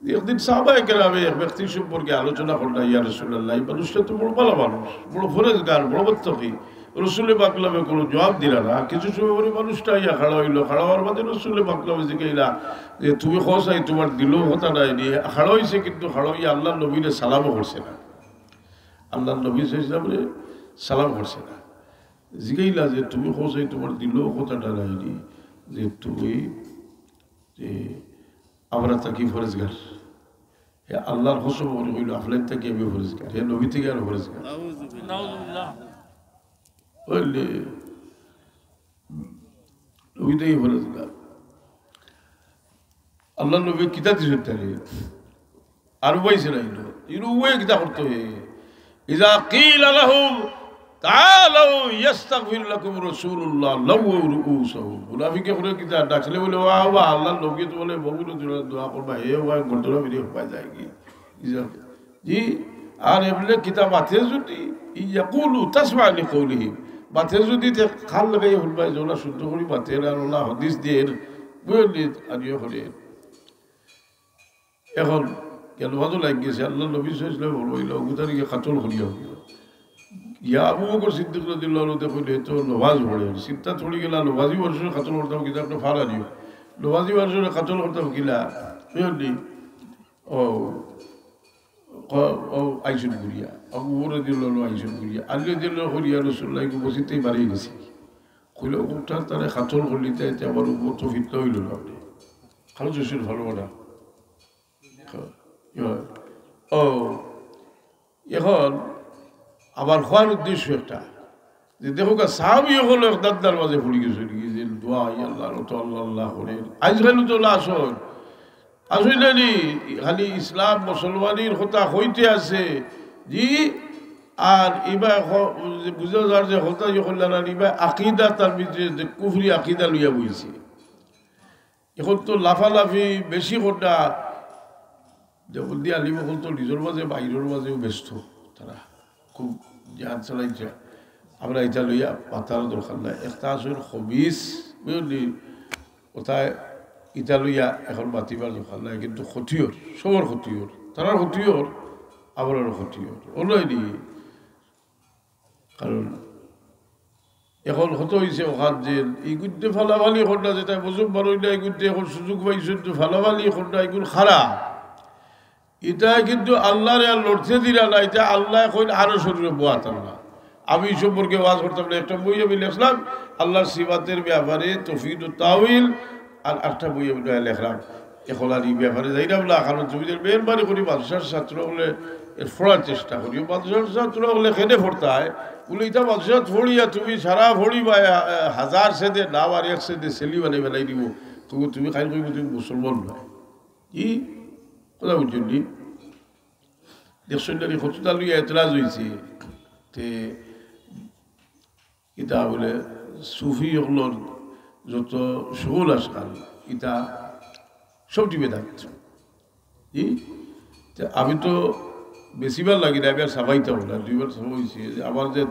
একদিন সাহাবায়ে কেরামে এক ব্যক্তি সম্পর্কে আলোচনা করলা, "ইয়া রাসূলুল্লাহ, এই মানুষটা তো বড় ভালা মানুষ, বড় পরেজগার, বড় মুত্তাকি, রসুলে পাক লামে কোনো জবাব দিলা না।" কিছু সময় পরে মানুষটা ইয়া খাড়া হইল, খাড়া হওয়ার বাদে রসুলে পাক লামে জিগাইলা যে, "তুমি কও চাই তোমার দিলও কথা নাই নি?" খাড়া হইছে, কিন্তু খাড়া হইয়া আল্লাহর নবীরে সালামও করছে না। আল্লাহর নবী সাল্লাল্লাহু আলাইহি ওয়াসাল্লামরে সালাম করছে না। জিগাইলা যে, "তুমি কও চাই তোমার দিলও কথাটা নাই নি যে তুমি, যে আমরা থাকি পরেজগার?" হে আল্লাহর কসম করি কইল, "আপনার থাকি আমি পরেজগার, হে নবী থাকি আরো পরেজগার।" নাউজুবিল্লাহ। বুঝলি? নবী থাকি পরেজগার। আল্লাহর নবী কিতা দিছইন তারে? আর উবাইছে না ইনো। ইনো উবাই কিতা করতো হে? ইযা কিলা লাহুম তাআলাউ ইয়াস্তাগফির লাকুম রাসূলুল্লাহ লাওয়াউ রুউসাহুম। মুনাফিকে করে কিতা ডাকলে বলে, "ওয়া, ওয়া, আল্লাহর নবী তো বলে বগুলো দোয়া, দোয়া করবা, হে ওয়া, গর্দনা বেরিয়ে হবা যায় কি?" ইযা, জি, আর এমনি কিতা বাতে যদি ইয়াকুলু তাসমা লিকাউলিহিম, বাতে যদি তে খাল লাগাই হুনবাই যে ওলা শুদ্ধ করি বাতে আর ওলা হাদিস দের, বুঝলি, আর ইয়ে করে। এখন গেল বাদও লাগ গেছে, আল্লাহর নবী সাল্লাল্লাহু আলাইহি ওয়াসাল্লাম বলবো, "ইলা উগুতারি গিয়ে কাতল করিয়া হইল।" ইয়া আবু বকর সিদ্দিক রাদিয়াল্লাহু আনহু দেখইল, "এ তো নমাজ পড়ে।" চিন্তা ছড়ি গেলা, "নমাজি মানুষরে কাতল করতাম কিতা, একটা ফাড়া দিও। নমাজি মানুষরে কাতল করতাম কিলা?" বুঝলি? ও, ক-, ও আইসুন ঘুরিয়া। আবু বকর রাদিয়াল্লাহু আনহু আইসুন ঘুরিয়া। আলী রাদিয়াল্লাহু আনহু কইরা, "ইয়া রাসূলুল্লাহ, ইগু মসজিদতেই বাড়ি গেছি।" কইল, "উঠার তারে কাতল করলি, তাই তে আমার উপর তো ফিতনা হইল না।" আপনি খালো জসুর ভালো না। ও, এখন আমার কওয়ার উদ্দেশ্য একটা, যে দেখো গা, সাহাবি অকল এক দান্দার মাঝে পড়ি গেছে, কি যে দোয়া, ইয়া আল্লাহ, তো আল্লাহ, আল্লাহ করে। আজকাল তো লাশ হয়, আসলে নি, খালি ইসলাম মুসলমানির কথা হইতে আছে, জি, আর ইবা হ-, যে বুঝা যার যে কথা ইয়ে করলেন, আর ইবা আকিদা তার ভিতরে যে কুফরি আকিদা লইয়া বইছে। এখন তো লাফালাফি বেশি কটা, যেমন দিয়ে আলিম অকল তো নিজর মাঝে বাইরর মাঝেও ব্যস্ত, তারা খুব জাহাজ চালাইছে। আমরা ইটা লইয়া মাতার দরকার নাই। একটা আসল খবিস, বুঝলি, ওটায় ইটা লইয়া এখন মাতিবার দরকার নাই, কিন্তু ক্ষতি ওর, সবার ক্ষতি ওর, তারার ক্ষতি ওর, আমরারও ক্ষতি ওর, ওলাই নি। কারণ এখন কত হইছে ওখান যে এই গুদ্ধে ফালাফালি করা, যেটা বুঝুক বারো না, এই গুদ্ধে এখন সুযোগ পাইছে তো ফালাফালি করা, এগুলো খারাপ। এটা কিন্তু আল্লাহরে আর লড়তে দিরা না, এটা আল্লাহ কইল আরো শরীরে বোয়াত আল্লাহ। আমি এই সম্পর্কে ওয়াজ করতাম না, একটা বই আমি লেখলাম আল্লাহর সিফাতের ব্যাপারে, তৌফিকুত তাউইল, আর একটা বই আমি নয়া লেখলাম। এখন আর ই ব্যাপারে যাইরাম না, কারণ তুমি যে মেহেরবানি করি মাদ্রাসার ছাত্র অকলে এর পড়ার চেষ্টা করিও। মাদ্রাসার ছাত্র অকলে কেনে পড়তা অয়, বুলে ইতা মাদ্রাসাত পড়িয়া তুমি সারা পড়িবায়, আ, আ, হাজার ছেদে নাম আর এক ছেদে ছেলি বানাই বানাই দিবো, তবু তুমি খালি কইবো তুমি মুসলমান নায়। ই কথা বুঝছইন নি? দেখছইন না নি, কততা লইয়া এতরাজ অইছে। তে ইতা বুলে সুফি অকলর যত শুগুল আজকাল, ইতা সবটি বেদাত। জি? তে আমি তো বেশিবার লাগি না, আমি আর ছাপাইতাম না, দুইবার ছাপা অইছে। যে আমার যে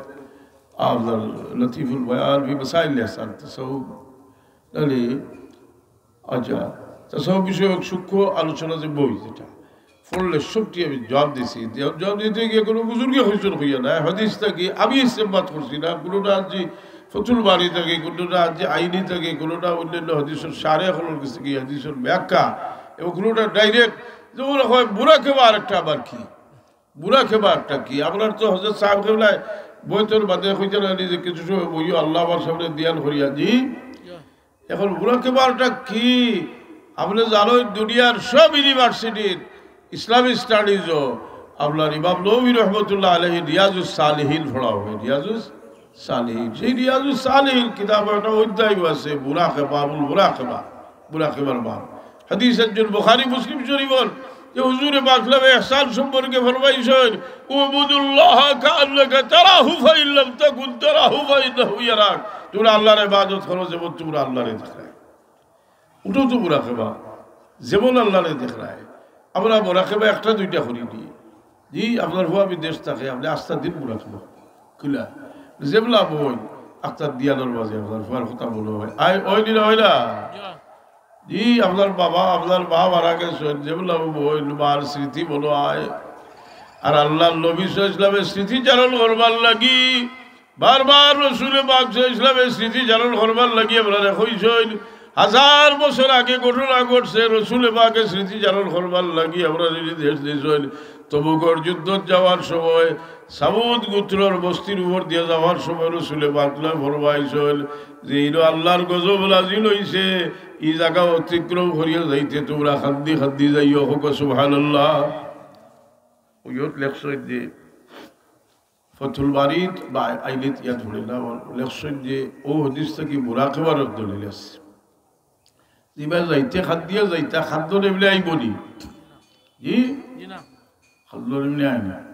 আপনার লতিফুল বয়ান ফি মাসাইল ইহসান, তাসাউফ, তাহলে আচ্ছা, তাসাউফ বিষয়ক সূক্ষ্ম আলোচনা যে বই যেটা, পড়লে সবটি আমি জবাব দিছি। জবাব, জবাব দিতে গিয়া কোনো বুজুর্গে কইছইন কইয়া না, হাদিস থাকি আমি ইস্তেমবাত করছি না, কোনোটা আনছি ফতুল বারি থাকি, কোনোটা আনছি আইনি থাকি, কোনোটা অন্যান্য হাদিসর শারে অকলর গেছে গিয়া হাদিসর ব্যাখ্যা, এবং কোনোটা direct, যেমন হয় মুরাকেবা আরেকটা আবার কি, মুরাকেবা একটা কি? আপনার তো হজরত সাহেব কেবলায় বইতর বাদে কইতে না যে কিছু সময় বইও আল্লাহ আমার সামনে দিয়ান করিয়া দি। এখন মুরাকেবাটা কি? আপনি জানেন, দুনিয়ার সব ইউনিভার্সিটির ইসলামিক স্টাডিজও আপনার ইমাম নবী রহমতুল্লাহ আলাইহি রিয়াজুস সালিহিন পড়া হয়। রিয়াজুস সালিহিন, সেই রিয়াজুস সালিহিন কিতাবে একটা অধ্যায় আছে মুরাকেবা, বাবুল মুরাকেবা, মুরাকেবার বাব। হাদিস একজন বুখারী মুসলিম শরীফর যে হুজুরে পাক সাল্লাল্লাহু আলাইহি ওয়াসাল্লাম ইহসান সম্পর্কে ফরমাইছেন, "উবুদুল্লাহ কাআন্নাকা তারাহু ফাইন লাম তাকুন তারাহু ফাইন্নাহু ইয়ারাক।" তোমরা আল্লাহর ইবাদত করো যেমন তোমরা আল্লাহরে দেখরায়। ওটাও তো মুরাকেবা, যেমন আল্লাহরে দেখরায়। আমরা মুরাকেবা একটা দুইটা করি নি। জি, আপনার ফুয়া বিদেশ থাকে, আপনি আস্তা দিন মুরাকেবা। কিলা? যেবলা বই, আখতার দিয়ানোর মাঝে আপনার ফুয়ার কথা মনে হয়। আয়, ওই দিন হয় না? জি, আপনার বাবা, আপনার মা মারা গেছেন, যেবলা বই, মার স্মৃতি মনে হয়। আর আল্লাহর নবী সাল্লাল্লাহু আলাইহি ওয়াসাল্লামের স্মৃতিচারণ করবার লাগি বারবার রসুলে পাক সাল্লাল্লাহু আলাইহি ওয়াসাল্লামের স্মৃতিচারণ করবার লাগি আপনারে কইছইন। হাজার বছর আগে ঘটনা ঘটছে, রসুলে পাকে স্মৃতিচারণ করবার লাগি আপনারে নির্দেশ দিছইন। তবুকর যুদ্ধত যাওয়ার সময়, সামুদ গোত্রর বস্তির উপর দিয়া যাওয়ার সময় রসুলে পাক ফরমাইছইন যে, "ইনো আল্লাহর গজব নাজিল অইছে, ই জাগা অতিক্রম করিয়া যাইতে তোমরা কান্দি কান্দি যাইও।" কউক্কা সুবহানাল্লাহ। ওইয়ত লেখছইন যে, ফতুল বারিত বা আইনিত ইয়াদ পড়ে না, লেখছইন যে ও হাদিস থাকি মুরাকেবার দলিল আছে। ইবার যাইতে কান্দিয়া যাইতা, কান্দন এমনে আইবো নি? জি? জি না। কান্দন এমনে আয় না।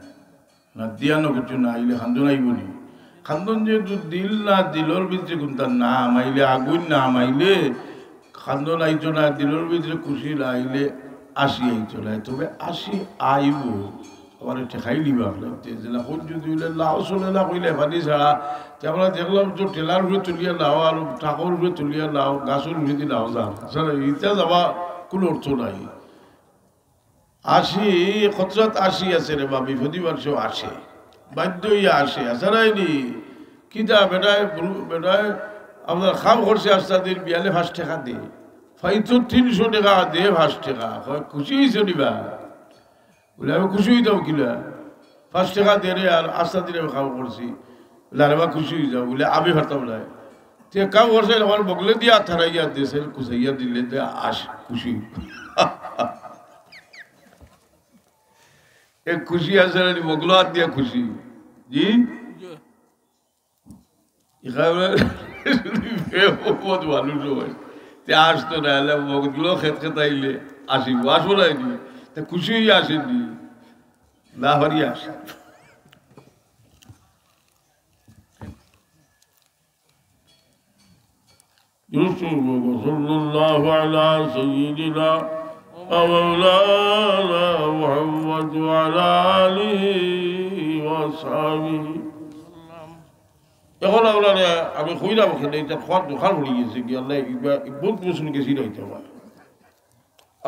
না দিয়া না কিছু না আইলে কান্দন আইবো নি? কান্দন যেহেতু দিল না, দিলর ভিতরে কুনটা না মাইলে, আগুন না মাইলে, কান্দন আইতো না, দিলর ভিতরে খুশি না আইলে আসি আইতো না। তবে আসি আইবো, আমারে ঠেকাই নিবা আপনার। তে যেলা কই যদি অইলে লাও চলে না কইলে পানি ছাড়া, তে আমরা দেখলাম তো ঠেলার উপরে তুলিয়া নাও আর ট্রাকর উপরে তুলিয়া নাও, গাছর উপরে দি নাও যার। আসলে ইটা যাওয়া কোনো অর্থ নাই। আসি, খতরাত আসি আছে রে বা, বিপদি মানুষও আসে, বাধ্য অইয়া আসে, আছে নাই নি? কিতা বেটায়, বেটায় আপনার কাম করছে আস্তা দিন, বিয়ালে পাঁচ টেকা দে, পাইতো তিনশো টেকা দে, পাঁচ টেকা, কয়, "খুশি অইছো নি বা?" বুলে, "আমি খুশি অইতাম কিলা? পাঁচ টেকা দে রে, আর আস্তা দিন আমি কাম করছি।" বুলে, "আরে বা, খুশি অই যাও।" বুলে, "আমি পারতাম না।" তে কাম করছে, আমার বগলে দিয়া থারাইয়া দেশে কুচাইয়া দিলে তে আস খুশি। এ খুশি আছে না, বগলো হাত দিয়া খুশি। জি? এখানে বেমত মানুষ হয়। তে আসতো না, এলে বগলো খেত খেত আইলে আসিব, আসবো না নি? তে খুশি অইয়া আসেনি, না পারি আসে। وصلى الله على سيدنا ومولانا محمد وعلى آله وأصحابه। এখন আপনারে আমি কইলাম কেনে, ইটা খোয়ার দরকার পড়ি গেছে কি, আল্লাহ, ইবা-, বহুত বছর গেছি না ইটা।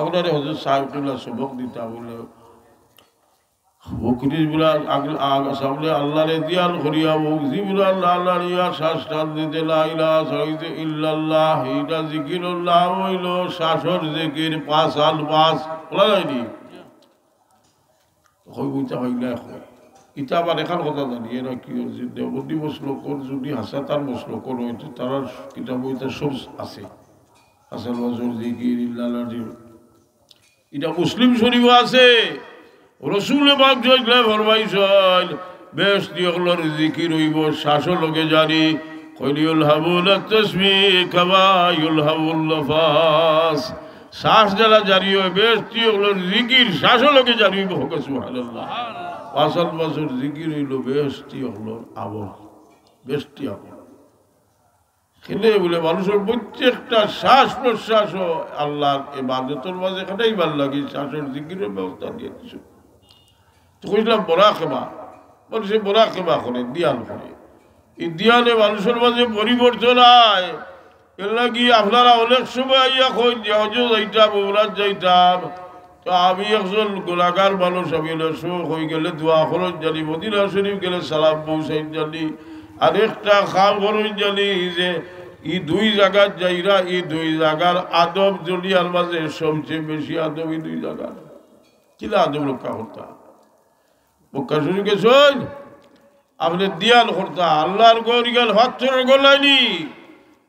আপনারে হজরত সাহেব কিবলা সবক দিতা বুলে, বকরি বুলা আগ-, আগ-, সামনে আল্লাহরে দিয়ান করিয়া বকরি বুলা আল্লাহ, আল্লাহর ইয়া শ্বাস টান দিতে, লা ইলাহা ছাড়িতে ইল্লাল্লাহ, ইটা জিকিরর নাম অইলো শ্বাসর জিকির, পাঁচ আল পাঁচ, বলা যায়নি? কই বইতা পাইলা কই? ইটা আবার এখান কথা জানি, এরা কি অইছে? দেওবন্দি মসলকর যদি হাছা তার মসলকর অইতো, তারার কিতাব ইতা সব আছে। হাসান ওয়াজর জিকির, ইল্লাল্লাহ জিকির। ইটা মুসলিম শরীফো আছে। রসুল পাক সাল্লাল্লাহু আলাইহি ওয়াসাল্লাম ফরমাইছইন, বেহেশতি অকলর জিকির অইবো শ্বাসর লগে জারি। কইল, "يلهمون التسبيح كما يلهم النفس।" শ্বাস যেলা জারি অয়, বেহেশতি অকলর জিকির শ্বাসর লগে জারি অইবো। কউক্কা সুবহানাল্লাহ। পাঁচওয়াক্ত নামাজর জিকির অইলো বেহেশতি অকলর আমল, বেহেশতি আমল। কেনে বুলে, মানুষর প্রত্যেকটা শ্বাস প্রশ্বাসও আল্লাহর ইবাদতর মাঝে খাটাইবার লাগি শ্বাসর জিকিরর ব্যবস্থা দিয়া দিছইন। তো কইছলাম মুরাকাবা, মানুষে মুরাকাবা করে, ধ্যান করে। ই ধ্যানে মানুষর মাঝে পরিবর্তন আয়। এরলাগি আপনারা অনেক সময় আইয়া কইন যে, "হজো যাইতাম, উমরাত যাইতাম।" তো আমি একজন গুনাগার মানুষ, আমি অনেক সময় কই, "গেলে দোয়া করইন জানি, মদিনা শরীফ গেলে সালাম পৌঁছাইন জানি, আর একটা কাম করইন জানি যে ই দুই জাগাত যাইরা, ই দুই জাগার আদব দুনিয়ার মাঝে সবচেয়ে বেশি আদব ই দুই জাগার।" কিলা আদব রক্ষা করতা? মক্কা শরীফ গেছইন, আপনে ধ্যান করতা, আল্লাহর ঘর ইখান পাত্থরর ঘর নায়নি,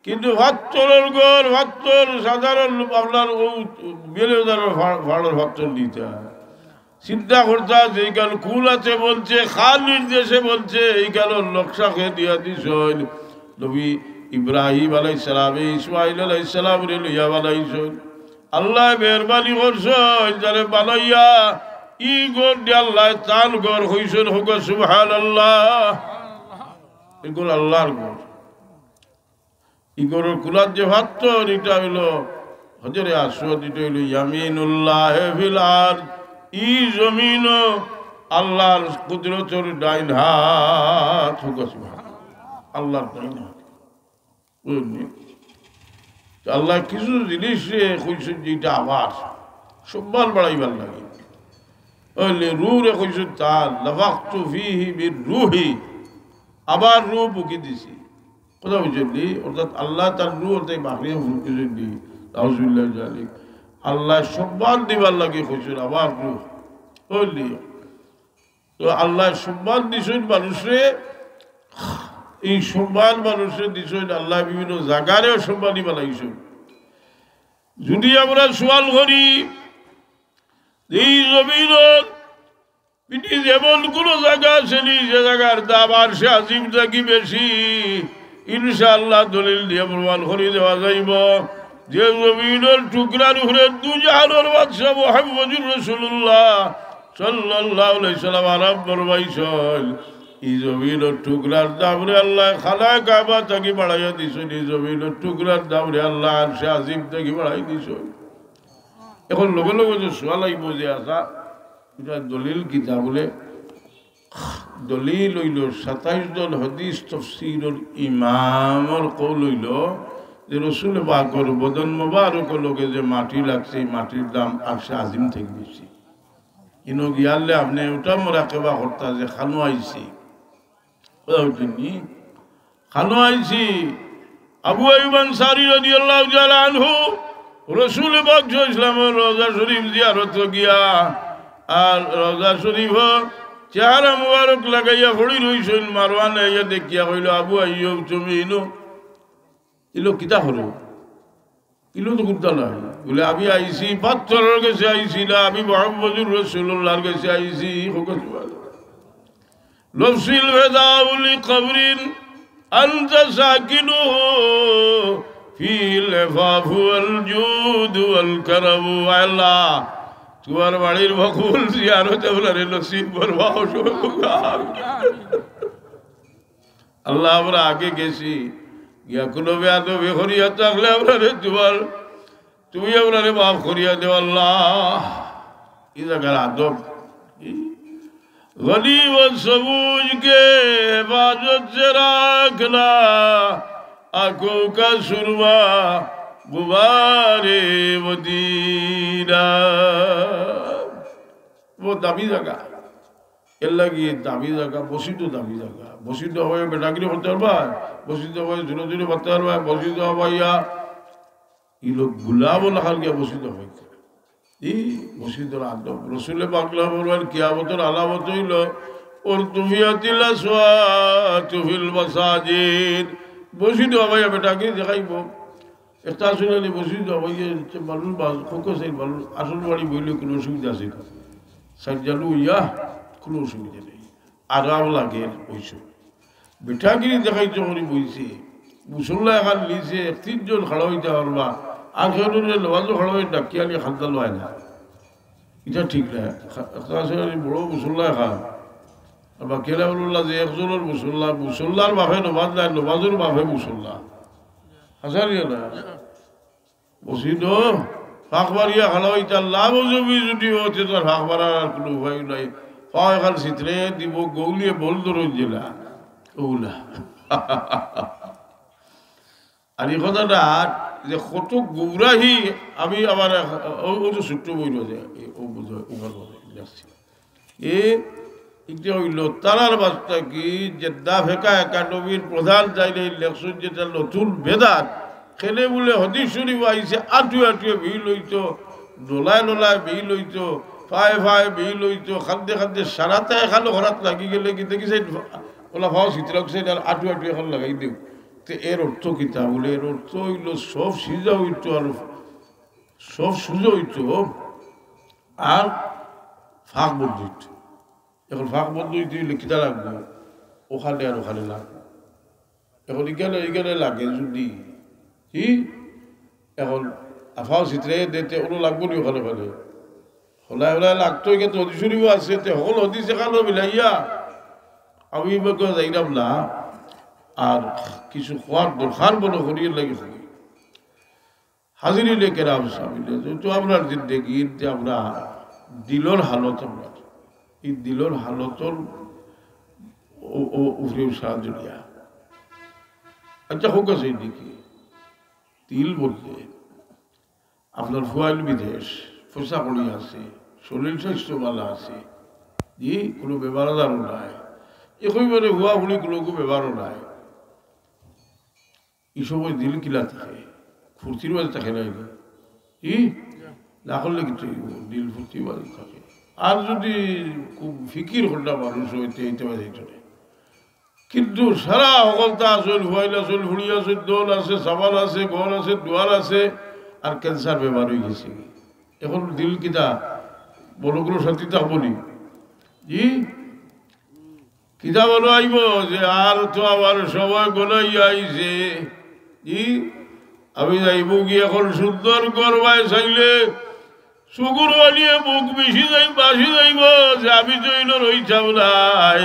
কিন্তু পাত্থরর ঘর, পাত্থর সাধারণ আপনার অউ বেলেদারর ফাড়র পাত্থর নিতা। চিন্তা করতা যে ইখান কুন আতে বনছে, কার নির্দেশে বনছে, ইখানর নকশা কে দিয়া দিছইন? নবী ইব্রাহিম আলাইহিস সালামে ইসমাইল আলাইহিস সালামরে লইয়া বানাইছইন। আল্লায় মেহেরবানি করছইন, যারে বানাইয়া ই ঘর দিয়া আল্লায় তান ঘর কইছইন, কউক্কা সুবহানাল্লাহ। ই ঘর আল্লাহর ঘর। ই ঘরর কুলাত যে পাত্থর, ইটা অইলো হজরে আসওয়াদ, ইটা অইলো ইয়ামিনুল্লাহে ফিল আরদ। ই জমিনও আল্লাহর কুদরতর ডাইন হাত, কউক্কা সুবহানাল্লাহ। আল্লাহর ডাইন হাত। বুঝছইন নি? তো আল্লায় কিছু জিনিসরে কইছইন যে ইটা আমার, সম্মান বাড়াইবার লাগি। অইলে রুহরে কইছইন তার, "নাফাখতু ফীহি মির রূহি", আমার রুহ ফুকি দিছি। কথা বুঝছইন নি? অর্থাৎ আল্লায় তার রুহ অর্থাৎ বাহিরে ফুকি দিছইন নি। নাউজুবিল্লাহ জালিক। আল্লায় সম্মান দিবার লাগি কইছইন আমার রুহ। বুঝছইন নি? তো আল্লায় সম্মান দিছইন মানুষরে, ই সম্মান মানুষরে দিছইন, আল্লায় বিভিন্ন জাগারেও সম্মানী বানাইছইন। যুদি আমরা সওয়াল করি, ই জমিনর পৃথিবীত এমন কুনু জাগা আছেনি যে জাগার দাম আরশে আজিম থাকি বেশি? ইনশাআল্লাহ দলিল দিয়া প্রমাণ করি দেওয়া যাইবো। যে জমিনর টুকরার উপরে দুজাহানর বাদশা মুহাম্মদুর রাসূলুল্লাহ সাল্লাল্লাহু আলাইহি ওয়াসাল্লাম আরাম ফরমাইছইন, ই জমিনর টুকরার দামরে আল্লায় খানায়ে কাবা থাকি বাড়াইয়া দিছইন, ই জমিনর টুকরার দামরে আল্লায় আরশে আজিম থাকি বাড়াই দিছইন। এখন লগে লগে যে সওয়াল আইবো যে, "আচ্ছা, ইটা দলিল কিতা?" বুলে, দলিল অইলো সাতাইশ জন হাদিস তফসিরর ইমামর কওল অইলো যে রসুল পাকর বদন মোবারকর লগে যে মাটি লাগছে, ই মাটির দাম আরশে আজিম থাকি বেশি। ইনো গিয়ালে আপনে ওটা মুরাকাবা করতা যে খানো আইছি। কথা বুঝছইন নি? খানো আইছি। আবু আইয়ুব আনসারী রাদিয়াল্লাহু তাআলা আনহু রসুল পাক সাল্লাল্লাহু আলাইহি ওয়াসাল্লামর রওজা শরীফ জিয়ারত গিয়া, আর রওজা শরীফ চেহারা মুবারক লাগাইয়া পড়ি রইছইন। মারওয়ানে আইয়া দেখিয়া কইলো, "আবু আইয়ুব, তুমি ইনো?" ইলো কিতা করো? ইলো তো কুন্তা নাই। বুলে, "আমি আইছি, পাত্থরর গেছে আইছি না, আমি মুহাম্মদুর রাসূলুল্লাহর গেছে আইছি।" "نفسي الفداء لقبر أنت ساكنه فيه العفاف والجود والكرم।" আয় আল্লাহ, তুমার বাড়ির মকবুল জিয়ারত আমরারে নসিব ফরমাও। আল্লাহ, আমরা আগে গেছি, গিয়া কুনু বেয়াদবি করিয়া থাকলে আমরারে তুমার, তুমি আমরারে মাফ করিয়া দেও আল্লাহ। ই জাগার আদব। غني وسموج کے حفاظت سے رکھنا، آنکھوں کا سرما غبار مدینہ۔ বউত দামি জাগা। এরলাগি দামি জাগা, মসজিদও দামি জাগা। মসজিদো অবায় বেটাগিরি করতে পারবা, মসজিদো অবায় জোরে জোরে মাততে পারবা, মসজিদো অবায় ইয়া, ই লোক গুলাম লাখান গিয়া মসজিদো অবায়। ই মসজিদর আদব। রসুলে পাক ফরমাইন, কিয়ামতর আলামত অইলো, "ارتفعت الأصوات في المساجد।" মসজিদো অবায় বেটাগিরি দেখাইবো। একটা আসলে আমি বসি যাবো, ইয়ে, হচ্ছে মানুষ বাস, খোকা সেই মানুষ আসল বাড়ি বইলে কোনো অসুবিধা আছে না। সাইড চালু হইয়া কোনো অসুবিধা নেই, আরাম লাগে ওইসব। বেটাগিরি দেখাইতে করে বইছে, মুসল্লা এখান নিচে এক তিনজন খাড়া হইতে পারবা, আর কেউ নমাজও খাড়া হয়ে ডাকিয়া নিয়ে খান্দা লয় না। এটা ঠিক না। খা-, খা-, আসলে বড় মুসল্লা খান। আর বাকি আলাউল্লাহ যে একজনের মুসল্লা, মুসল্লার বাপে নমাজ নাই, নমাজের বাপে মুসল্লা। হাসানি না। মসজিদও ফাঁক মারিয়া খাড়া হইতে আল্লাহ মজুবি যদি হচ্ছে, তার ফাঁক মারার আর কোনো উপায় নাই। পাও এখান সিতরে দিব, গৌলিয়ে বল ধরুন জেলা। ওগুলা। আর এই কথাটা যে কত গুমরাহি, আমি আবার এক-, ও, ও তো ছোট্ট বই রয়েছে, এই ও বুঝে, ওখান মধ্যে লেখছি। এ, এটা হইল তারার বার্তা কি, জেদ্দা ফেকা একাডেমির প্রধান চাইলে এই লেখছেন যেটা নতুন বেদাত, খেলে বলে হদিস শরীফ আইছে, আটুয়ে আটুয়ে ভিড় হইতো, নোলায় নোলায় ভিড় হইতো, ফায়ে ফায়ে ভিড় হইতো, খাদ্যে খাদ্যে সারাটা এখানো খরাত লাগি গেলে কি দেখি সেই ওলা ফাও সিতরাক সেই আর আটু আটু এখন লাগাই দেব। তে এর অর্থ কিতা? বলে, এর অর্থ হইল সব সিজা হইতো আর সব সুজা হইতো আর ফাঁক বন্ধ হইতো। এখন ফাঁক বন্ধ হইতে হইলে কিতা লাগবো? ওখানে আর ওখানে লাগবো। এখন এখানে, এখানে লাগে যদি, কি? এখন আফাও সিতরে দিতে ওগুলো লাগবো নি ওখানে ওখানে? হলাই হলাই লাগতো, এখানে তো হদিস শরীফও আছে, তে হকল হদিস এখানে মিলাইয়া আমি ইবাকে যাইলাম না। আর কিছু খোয়ার দরকার মনে করি, এর লাগি করি। হাজিরিনে কেরাম সামনে, তো আমরার জিন্দেগির যে আমরা দিলর হালত, আমরা এই দিলর হালতর ও, ও, উপরে সাহায্য নিয়া। আচ্ছা, হোক আছে এদিকে। দিল বলতে আপনার ফুয়াইল বিদেশ, পয়সা কড়ি আছে, শরীর স্বাস্থ্য ভালো আছে, জি, কোনো বেমার আজারও নাই। একইবারে হুয়া হুড়ি কোনো বেমারও নাই। এই সময় দিল কিলা থাকে, ফুর্তির মাঝে থাকে না এগুলো। জি, না করলে কিন্তু এই দিল ফুর্তির মাঝে থাকে। আর যদি খুব ফিকির হন্ডা মানুষ হইতে, এইতে পারে এইটা। কিন্তু সারা হকলতা আছে, ফুয়াইল আছে, ফুড়ি আছে, দল আছে, সাবান আছে, ঘর আছে, দুয়ার আছে, আর ক্যান্সার বেমার হয়ে গেছে। এখন দিল কিতা বড়গুলো শান্তি থাকবো নি? জি, কিতা বলো আইব যে আর তো আমার সময় গনাই আইছে। জি, আমি যাইব কি এখন সুন্দর করবায় চাইলে চকুর পানিয়ে মুখ মিশি যাই, বাসি যাইব যে আমি তো ইনো রইতাম নাই।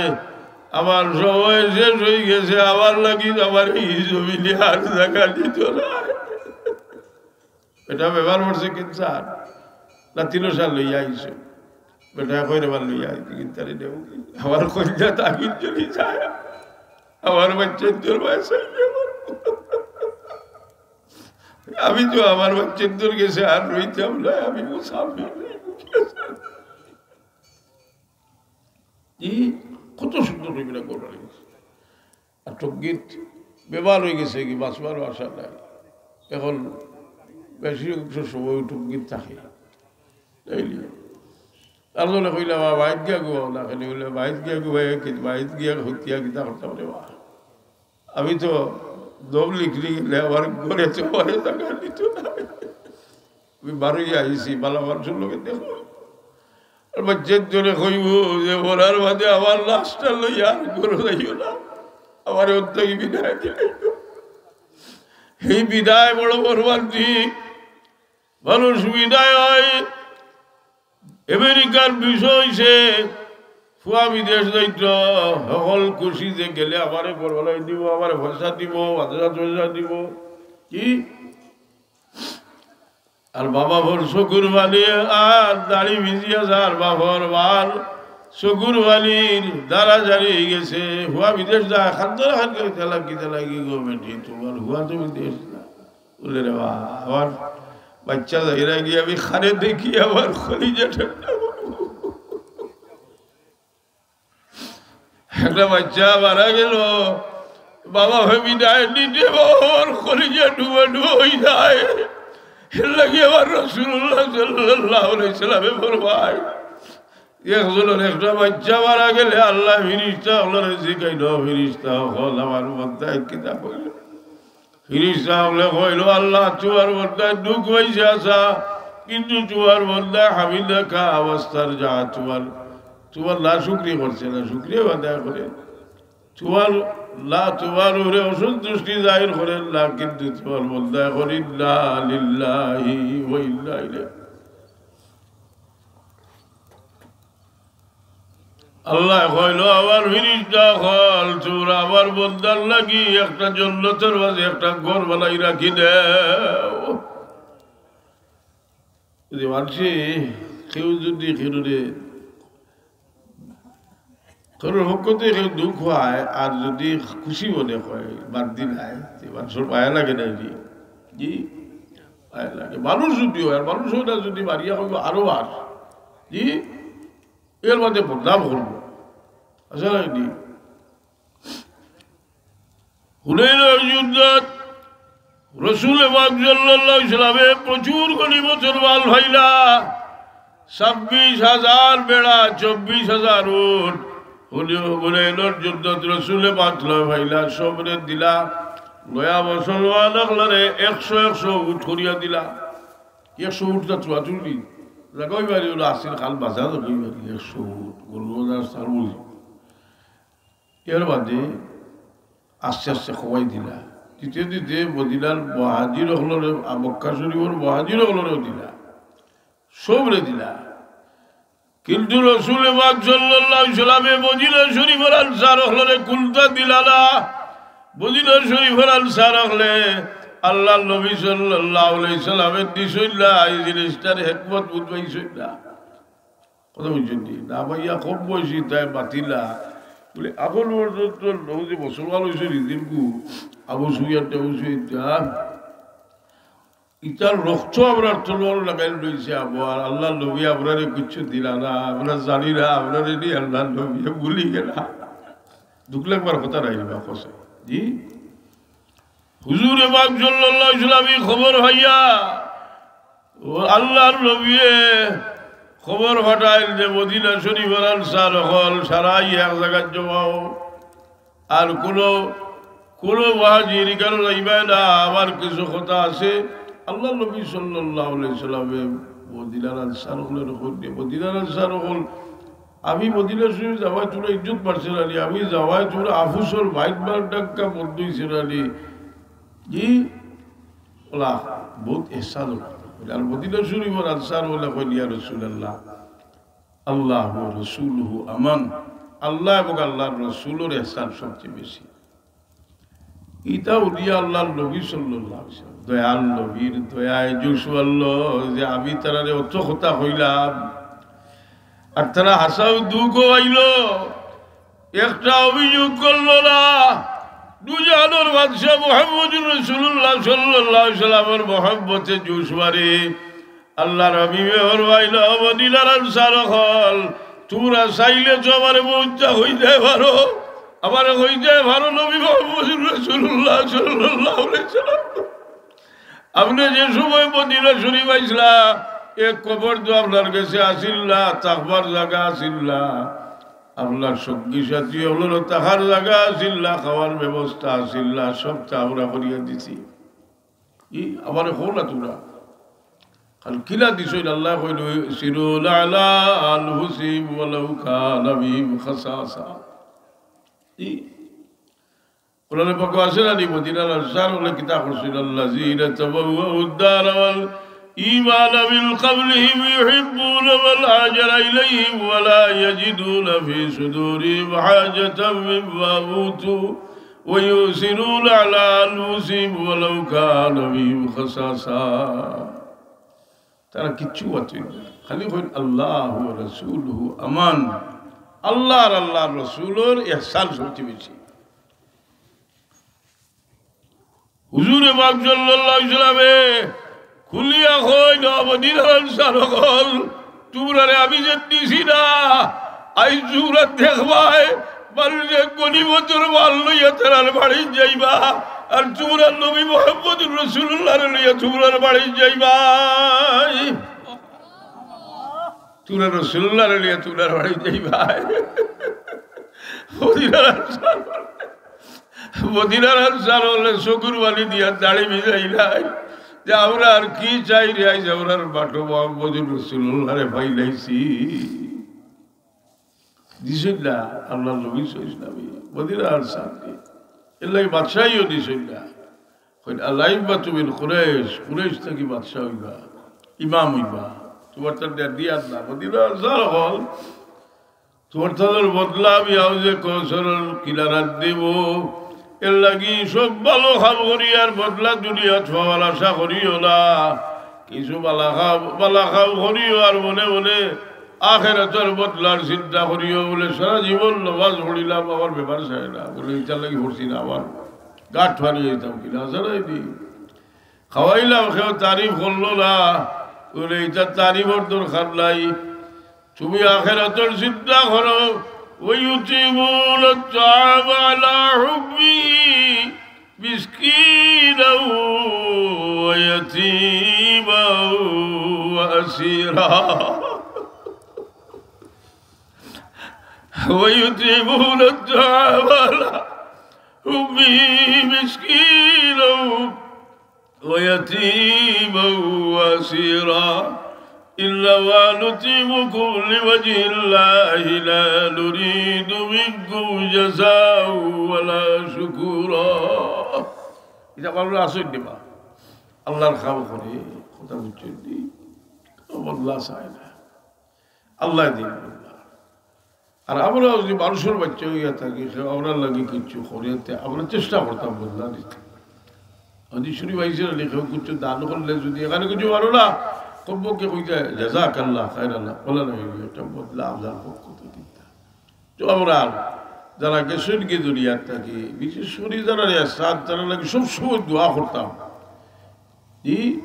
আমার সময় শেষ হয়ে গেছে, আমার লাগি আমার এই জমিনে আর জায়গা দিত না। এটা বেমার পড়ছে ক্যান্সার, না তিন সাল লইয়া আইছে। বেটা কই রে বার লইয়া আইতে কিন্তু তারে দেব কি? আমার কইজা তাবিজ চলি যায়, আমার বাচ্চার জোর বয়স হয়ে গেল। আমি তো আমার বাচ্চার দূর গেছে আর রইতাম না, আমি মুসাফির। এই কত সুন্দর রবিরা কোরআন। আর টঙ্গীত বেমার হয়ে গেছে কি, বাঁচবার আশা নাই। এখন বেশি অংশ সময় টঙ্গীত থাকে, তাইলে তার জন্য কইলাম, "বাবা, বাইত গিয়া ঘুমাও না, খালি বলে, বাইত গিয়া ঘুমাই, কি বাইত গিয়া হতিয়া কিতা করতাম রে বা?" আমি তো দম লিখলি গেলে আমার ঘরে তো পরে থাকা নিত না। আমি বারোই আইছি, বালা মানুষের লোকে দেখো। আর বাচ্চার জন্য কইব যে মরার বাদে আমার লাশটা লই আর ঘরে যাইও না, আমার অন্তকে বিদায় দিলাইও। এই বিদায় বড় মর্মান্তিক। মানুষ বিদায় হয়। আমেরিকার বিষয় হইছে, ফুয়া বিদেশ যাইত, সকল খুশি যে গেলে আমারে বড় বানাই দিব, আমারে পয়সা দিব, মাদ্রাসা পয়সা দিব। কি? আর বাবা ভর চকুর পানি, আর দাড়ি ভিজিয়া যার বাপর বার চকুর পানির দ্বারা জারি হয়ে গেছে। ফুয়া বিদেশ যায়, খাদ্য খাদ্য খেলা কি খেলা কি গো বেটি, তোমার ফুয়া তো বিদেশ না। বলে, "রে বা, আমার বাচ্চা যাইরা গিয়ে আমি খানে দেখি, আমার কলিজা ঠান্ডা।" একটা বাচ্চা মারা গেল, বাবা ভাবি নাই নিতে, বাবার কলিজা ডুবা ডুবা হয়ে যায়। এর লাগি আমার রাসূলুল্লাহ সাল্লাল্লাহু আলাইহি সাল্লামে ফরমায়, একজনের একটা বাচ্চা মারা গেলে আল্লাহ ফিরিস্তা ওনারে জিজ্ঞাসা, "ফিরিস্তা হল আমার বান্দা কিতা কইল?" ফিরিস্তা অকলে কইল, "আল্লাহ, তুমার বন্দায় দুখ পাইছে আছা, কিন্তু তুমার বন্দায় হামিদাকা ওয়াস্তারজা, তুমার, তুমার না শুকরি করছে না, শুকরিয়া আদায় করে। তুমার না, তুমার উপরে অসন্তুষ্টি জাহির করের না, কিন্তু তুমার বন্দায় করের ইন্না লিল্লাহি ওয়া ইন্না ইলাইহি।" আল্লায় কইল, "আমার ফিরিস্তা অকল, তুমরা আমার বন্দার লাগি একটা জন্নতর মাঝে একটা ঘর বানাই রাখি দেও।" যদি মানষে কেউ যদি কেউরে, কেউর পক্ষ থাকি কেউ দুখ পায় আর যদি খুশি মনে হয়, বাদ দিলাই, তে মানষর মায়া লাগে না নি? জি, মায়া লাগে। মানুষ যদি হয়, আর মানুষ হয় না যদি, মারিয়া কইব আরো আর। জি, এর মাঝে বদনাম করব। আছে না নি? হুনাইনর যুদ্ধত রসুল পাক সাল্লাল্লাহু আলাইহি ওয়াসাল্লামে প্রচুর গনিমতর মাল পাইলা, ছাব্বিশ হাজার ভেড়া, চব্বিশ হাজার উট। হুনি-, হুনাইনর যুদ্ধত রসুল পাক লয় পাইলা, সবরে দিলা। লয়া মুসলমান অকলরে একশো একশো উট করিয়া দিলা। একশো উট যা চুয়াচুরি জাগা অইবারি অইল আসিল খাল বাজার অইবারি একশো উট, গরু বাজার সার বুঝি। এর বাদে আস্তে আস্তে কমাই দিলা। দিতে দিতে মদিনার মুহাজির অকলরে, আ, মক্কা শরীফর মুহাজির অকলরেও দিলা, সবরে দিলা। কিন্তু রসুল পাক সাল্লাল্লাহু আলাইহি ওয়াসাল্লামে মদিনা শরীফর আনসার অকলরে কুন্তা দিলা না। মদিনা শরীফর আনসার অকলে আল্লাহর নবী সাল্লাল্লাহু আলাইহি ওয়াসাল্লামে দিছইন না, এই জিনিসটার হিকমত বুঝ পাইছইন না। কথা বুঝছইন নি? না ভাইয়া, কম বয়সী তাই মাতিলা। বলে, এখন পর্যন্ত নবীজি মুসলমান হইছে রিজিমকু, আবু সুফিয়ান, আবু সুফিয়ান, ইতার রক্ত আমরার তলোয়ার লাগাইল রইছে, আবু, আর আল্লাহর নবী আমরারে কিচ্ছু দিলা না, আমরা জানি না, আমরারে নি আল্লাহর নবী ভুলি গেলা। দুখ লাগবার কথা নাই বা কছে। জি? হুজুরে পাক সাল্লাল্লাহু আলাইহি ওয়াসাল্লাম এই খবর পাইয়া, ও আল্লাহর নবীয়ে খবর পাঠাইল যে মদিনা শরীফর আনসার অকল সারাই এক জাগাত জমাও, আর কোনো, কোনো মুহাজির ইখানো যাইবায় না, আমার কিছু কথা আছে। আল্লাহর নবী সাল্লাল্লাহু আলাইহি ওয়াসাল্লামে মদিনার আনসার অকলরে কইন, মদিনার আনসার অকল, আমি মদিনা শরীফ যাওয়ায় তুমরা ইজ্জত পাইছো না নি, আমি যাওয়ায় তুমরা আফুসর বাইত বার ডাক্কা বন্ধ হইছে না নি। জি, ওলা বহুত এহসান অইল। আর মদিনা শরীফর আনসার অকলে কইন, ইয়া রাসূলুল্লাহ, আল্লাহু ওয়া রাসূলুহু আমান, আল্লাহ এবং আল্লাহর রসুলর এহসান সবচেয়ে বেশি। ইতা হুনিয়া আল্লাহর নবী সাল্লাল্লাহু আলাইহি ওয়াসাল্লাম, দয়াল নবীর দয়ায় জোশ বাড়লো যে আমি তারারে অত কথা কইলাম, আর তারা হাছাউ দুখ পাইলো, একটা অভিযোগ করলো না। দুজাহানর বাদশা মুহাম্মদুর রাসূলুল্লাহ সাল্লাল্লাহু আলাইহি ওয়াসাল্লামর মহব্বতে জোশ বাড়ে। আল্লাহর হাবিবে ফরমাইলা, "ও মদিনার আনসার অকল, তুমরা চাইলে তো আমারে বউত তা কইতায় পারো, আমারে কইতায় পারো নবী মুহাম্মদুর রাসূলুল্লাহ সাল্লাল্লাহু আলাইহি ওয়াসাল্লাম। আপনে যে সময় মদিনা শরীফ আইছলা, এক কবর তো আপনার গেছে আছিল না, থাকবার জাগা আছিল না, আপনার সঙ্গী সাথী অকলরও থাকার জাগা আছিল না, খাওয়ার ব্যবস্থা আছিল না, সবতা আমরা করিয়া দিছি।" ই আমারে কও না তুমরা। কারণ কিলা দিছইন, আল্লায় কইল, "ইউসিরুনা আলা আনফুসিহিম ওয়ালাউ কানা বিহিম খাসাসা।" ই কোরআনে পাকো আছে না নি, মদিনার আনসার অকলে কিতা করছইন? "আল্লাযীনা তাবাওয়াউদ দারা ওয়াল ঈমানা মিন ক্বাবলিহিম ইউহিব্বুনা মান হাজারা ইলাইহিম ওয়া লা ইয়াজিদুনা ফি সুদুরিহিম হাজাতাম মিম্মা উতু ওয়া ইউসিরুনা আলা আনফুসিহিম ওয়ালাউ কানা বিহিম খাসাসা।" তারা কিচ্ছু বাঁচে না, খালি কইন, "আল্লাহু ওয়া রাসূলুহু আমান।" আল্লাহ আর আল্লাহর রসুলর এহসান সবচেয়ে বেশি। হুজুরে পাক সাল্লাল্লাহু আলাইহি ওয়াসাল্লামে খুলিয়া কইন, "ও মদিনার আনসার অকল, তুমরারে আমি যে দিছি না, আইজ তুমরা দেখবায়, মানুষে গনিমতর মাল লইয়া তারার বাড়িত যাইবা, আর তুমরা নবী মুহাম্মদুর রাসূলুল্লাহরে লইয়া তুমরার বাড়িত যাইবায়।" তুমরা রাসূলুল্লাহরে লইয়া তুমরার বাড়িত যাইবায়। মদিনার আনসার মদিনার আনসার অকলে চকুর পানি দিয়া দাড়ি ভিজাইলাইন যে, "আমরা আর কি চাই রে, আইজ আমরার বাটো মোহাম্মদুর রাসূলুল্লাহরে পাইলাইছি।" দিছইন না আল্লাহর নবী সাল্লাল্লাহু আলাইহি ওয়াসাল্লামে মদিনার আনসাররে। এরলাগি বাদশাহিও দিছইন না। কইন, "আল-আইম্মাতু মিন কুরাইশ, কুরাইশ থাকি বাদশা অইবা, ইমাম অইবা।" তুমার তার দিয়া দিয়া না, মদিনার আনসার অকল, তুমার তার বদলা আমি হাউজে কাউসারর কিনারাত দিমু। এরলাগি সব ভালা কাম করিয়ার বদলা দুনিয়াত পাওয়ার আশা করিও না। কিছু ভালা কাম, ভালা কাম করিও আর মনে মনে আখেরাতর বদলার চিন্তা করিও। বুলে, "সারা জীবন নমাজ পড়িলাম, আমার বেমার সারে না।" বুলে, "ইতার লাগি পড়ছি না, আমার গাট ফানি যাইতাম কিনা, সারাই দি।" খাওয়াইলাম, কেউ তারিফ করলো না। বুলে, "ইতার তারিফর দরকার নাই, তুমি আখেরাতর চিন্তা করো।" ويطعمون الطعام على حبه مسكينا ويتيما وأسيرا. ويطعمون الطعام على حبه مسكينا ويتيما وأسيرا. إنما نطعمكم لوجه الله لا نريد منكم جزاء ولا شكورا. ইতা করলে আসল দিবা। আল্লাহর কাম করে, কথা বুঝছইন নি? বদলা চায় না। আল্লায় দিন বদলা। আর আমরা যদি মানুষর বাচ্চা অইয়া থাকি, কেউ আমরার লাগি কিচ্ছু করে, তে আমরা চেষ্টা করতাম বদলা নিতে। হাদিস শরীফ আইছে না, কেউ কিচ্ছু দান করলে যদি এখানে কিছু পারো না, কমপক্ষে কইতা, "জাযাকাল্লাহ খায়রান", বলা না, একটা বদলা আপনার পক্ষ থাকি দিতা। তো আমরা যারা গেছইন গি দুনিয়ার থাকি, বিশেষ করি যারা রেসাত, তারার লাগি সবসময় দোয়া করতাম। জি?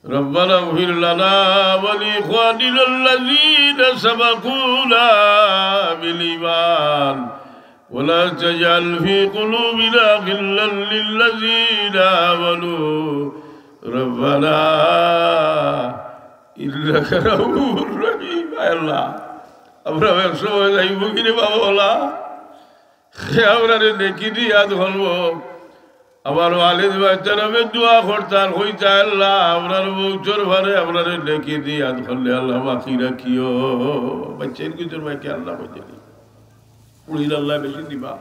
ربنا اغفر لنا ولإخواننا الذين سبقونا بالإيمان ولا تجعل في قلوبنا غلا للذين آمنوا ربنا إنك رؤوف رحيم. আয় আল্লাহ, আমরা এক সময় যাইব কি রে বাবা, ওলা? সে আমরারে নেকি দি ইয়াদ করবো। আমার ওয়ালিদ ভাই তরফে দোয়া করতা আর কইতা, "আল্লাহ, আমরার মউতর পরে আমরারে নেকি দি ইয়াদ করলে আল্লাহ বাকি রাখিও।" বাচ্চাইন কিতর ভাই কে আল্লাহ বাচ্চাইন। উড়িল আল্লাহ বেশি দিবা।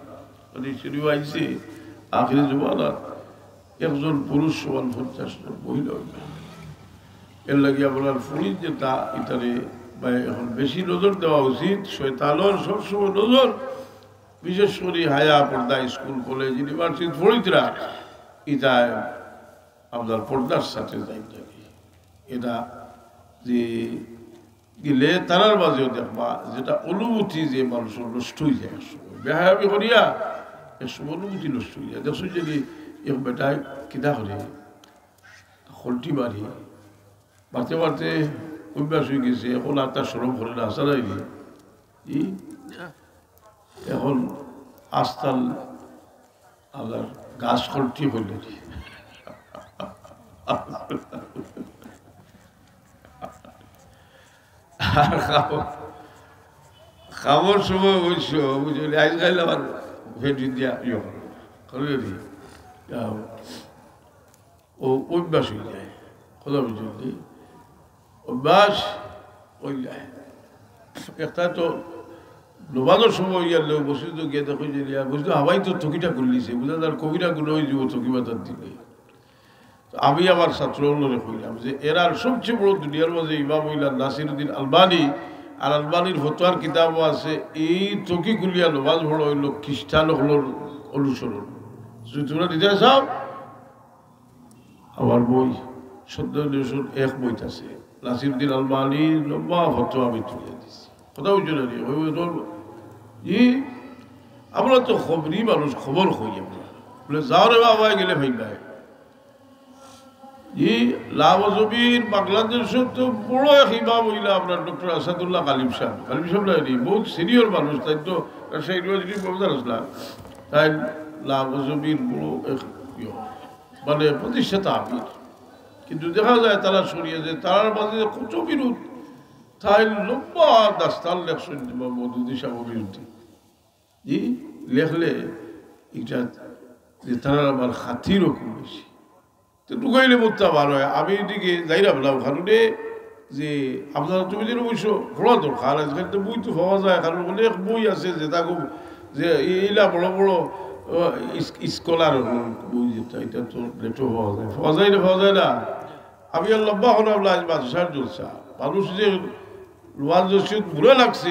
মানে শরীফ আইছে, আখেরি জমানার একজন পুরুষ সমান পঞ্চাশ জন মহিলা অইবা। এরলাগি আপনার ফুড়ি যেটা, ইতারে বা এখন বেশি নজর দেওয়া উচিত। শয়তানর সবসময় নজর, বিশেষ করি হায়া পর্দা, স্কুল, কলেজ, ইউনিভার্সিটি পড়িতরা, ইতায় আপনার পর্দার সাথে যাইতে হবে। এটা যে গেলে তারার মাঝেও দেখবা যেটা অনুভূতি যে মানুষর নষ্ট অইযায় এক সময়। বেহায়ামি করিয়া এক সময় অনুভূতি নষ্ট অইযায়। দেখছো যে এক বেটায় কিতা করে, খল্টি মারি, মারতে মারতে অভ্যাস অইগেছে, এখন আর তার শরম করে না, আসা যায়নি। ই? এখন আস্তাল আবার গাছ খল্টি হইল কি? আর খাবো, খাবার সময় অবশ্য বুঝলি, আইজ খাইলে আবার ফেটি দিয়া ইয়ে করো, করবে কি? যাও। ও অভ্যাস অইযায়, কথা বুঝলি? অভ্যাস অইযায়। একটা তো নমাজর সময় অইয়ার লোক মসজিদো গিয়া দেখো যে ইয়া বুঝলো, হাবাই তো থকিটা খুলিছে, বুঝা যার কবিরা গুনাহ অইযিবো থকি মাতার দিলে। তো আমি আমার ছাত্র অকলরে কইলাম যে এরার সবচেয়ে বড় দুনিয়ার মাঝে ইমাম অইলা নাসিরুদ্দিন আলবানী, আর আলবানীর ফতোয়ার কিতাবও আছে। এই থকি খুলিয়া নমাজ পড়া অইলো খ্রিস্টান অকলর অনুসরণ। যদি তোমরা নিতে চাও, আমার বই সত্য নিরসন এক বইত আছে, নাসিরুদ্দিন আলবানীর লম্বা ফতোয়া আমি তুলিয়া দিছি। কথা বুঝছো না নি? ওই, ওই তোর, ই, আমরা তো খবরি মানুষ, খবর কই আমরা। বলে, "যাও রে বাবা, গেলে ভাই ভাই।" ই, লাভ জমির বাংলাদেশর তো বড় এক ইমাম অইলা আপনার ডক্টর আসাদুল্লাহ গালিব সাহেব। গালিব সাহেব না নি, বহুত সিনিয়র মানুষ, তাইন তো রাজশাহী ইউনিভার্সিটির প্রফেসর আছলা। তাইন লাভ জমির বড় এক ইয়ে। মানে প্রতিষ্ঠাতা আমির। কিন্তু দেখা যায় তারা সরিয়ে যে তারার মাঝে যে কত বিরোধ, তাইন লম্বা দাস্তান লেখছইন ইমাম মওদুদী সাহেবর বিরুদ্ধে। জি, লেখলে এটা যে তারার আবার খাতিরও খুব বেশি। তো ঢুকাইলে বুঝতে পারো, আমি এদিকে যাইলাম না ওখানে, যে আপনারা তুমি যেন অবশ্য পড়া দরকার, আজকাল তো বই তো পাওয়া যায়, কারণ অনেক বই আছে যে তা খুব, যে এইলা বড় বড় স্কলার বই, যেটা এটা তো নেটও পাওয়া যায়, পাওয়া যায় না, পাওয়া যায় না। আমি আর লম্বা হলাম না, আজ বাদশার জলসা, মানুষ যে রোয়াজ রশিদ বুড়া লাগছে,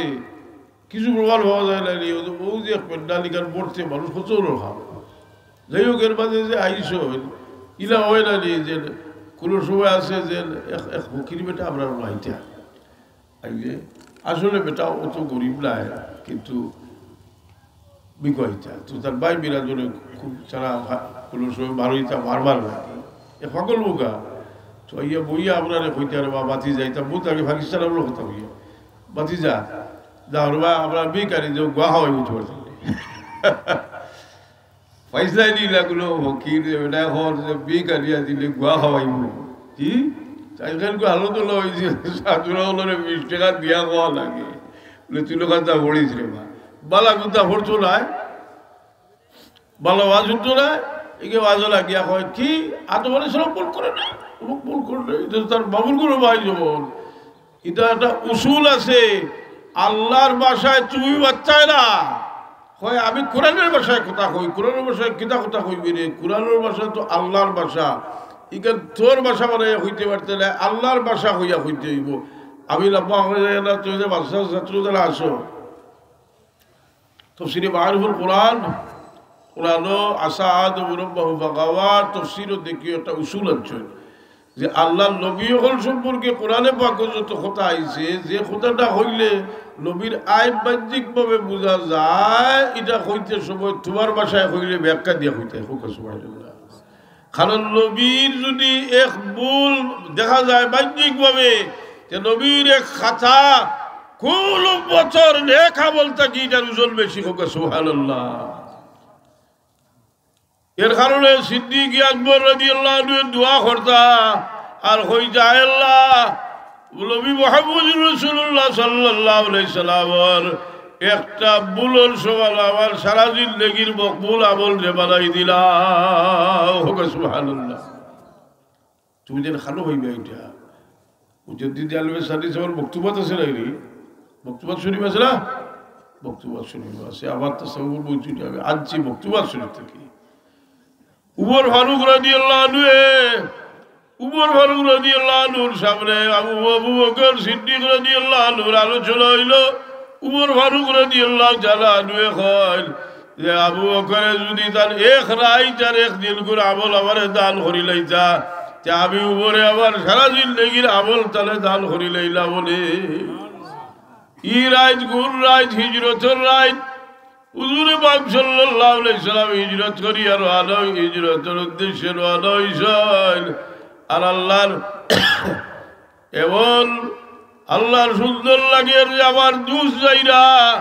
কিছু প্রমাণ পাওয়া যায় না রে। ও যে, ও যে এক প্যান্ডাল, ইখান পড়তে মানুষ কত লোক হবে। যাই হোক, এর মাঝে যে আইস হয়, ইলা হয় না রে, যে কোনো সময় আছে যে এক, এক ফকির বেটা আমরা মাইতা আইলে, আসলে বেটা অত গরিব নায়, কিন্তু বিকয়িতা। তো তার ভাই বিরাজনে খুব সারা ভা-, কোনো সময় বারোইতা বারবার লাগে। এ পাগল বোকা। তো ইয়া বইয়া আমরা রে কইতে আর বা বাতি যাইতাম, বহুত আগে পাকিস্তান আমরা কথা বলি। বাতি যা, যা হলো বা আমরা বিকারি যে গুয়া খাওয়াই বুঝতে পারছি। পয়সা নিলা গুলো ফকির, এটা এখন যে বিকারিয়া দিলে গুয়া খাওয়াইব। কি? আজকাল হালত হলো ওই যে সাধুরা হলো রে বিশ টাকা দিয়া খাওয়া লাগে। বলে, "তুই লোকাল তা পড়িস রে মা।" বালা গুতা পড়তো না, বালা ওয়াজ উঠতো না, একে ওয়াজও লাগিয়া কয়, "কি? আদম আলাইহিস সালাম ভুল করে না? কোনো ভুল করে না, এটা তো তার বাবুর কোনো ভাই যেমন।" এটা একটা উসুল আছে, আল্লাহর ভাষায় তুমি বাচ্চায় না। কয়, "আমি কোরআনের ভাষায় কথা কই।" কোরআনের ভাষায় কিতা কথা কইবি রে? কোরআনের ভাষা তো আল্লাহর ভাষা। ইখান তোর ভাষা বানাইয়া কইতে পারতে না, আল্লাহর ভাষা কইয়া কইতে হইব। আমি লম্বা হয়ে যাই না, তুই যে মাদ্রাসার ছাত্র যারা আছো, তফসিরে মারিফুল কোরআন, কোরআনও আসা আদম রব্বাহু ফাগাওয়া, তফসিরও দেখিও একটা উসুল আছে যে আল্লাহর নবী অকল সম্পর্কে কোরআনে পাকও যত কথা আইছে, যে কথাটা কইলে নবীর আইন বাহ্যিকভাবে বুঝা যায়, এটা কইতে সময় তোমার ভাষায় কইলে ব্যাখ্যা দিয়া কইতে হয়। খুব সুবহানাল্লাহ। কারণ নবীর যদি এক ভুল দেখা যায় বাহ্যিকভাবে, যে নবীর এক খাতা কোন বছর নেক আমল থাকি এটার ওজন বেশি। হোক সুবহানাল্লাহ। এর কারণে সিদ্দিক আকবর রাদিয়াল্লাহু আনহু দোয়া করতা আর কইতা, "আয় আল্লাহ, নবী মুহাম্মদুর রাসূলুল্লাহ সাল্লাল্লাহু আলাইহি সাল্লামর একটা ভুলর সমান আমার সারা জিন্দেগির মকবুল আমল রে বানাই দিলাও।" হোক সুবহানাল্লাহ। তুমি যেন খালো হইবে এটা। মুজাদ্দিদ আলমে সানি আমার মকতুবাত আছে না রে? মকতুবাত শরীফ আছে না? মকতুবাত শরীফ আছে। আমার তাসাউফের বই দুইটা আমি আনছি মকতুবাত শরীফ থেকে। উমর ফারুক রাদিয়াল্লাহু আনহু, উমর ফারুক রাদিয়াল্লাহু আনহুর সামনে আবু, আবু বকর সিদ্দিক রাদিয়াল্লাহু আনহুর আলোচনা হইল। উমর ফারুক রাদিয়াল্লাহু তাআলা আনহু কইল যে আবু বকরে যদি তার এক রাইত আর এক দিন করে আমল আমারে দান করি লইতা, তে আমি উমরে আমার সারা জিন্দেগির আমল তারে দান করি লইলাম বলে। ই রাইত কোন রাইত? হিজরতর রাইত। হুজুরে পাক সাল্লাল্লাহু আলাইহি সাল্লাম হিজরত করিয়া রওয়ানা, হিজরতর উদ্দেশ্যে রওয়ানা হইছইন। আর আল্লাহর এমন আল্লাহর সুন্দর লাগের যে আমার দুষ যাইরা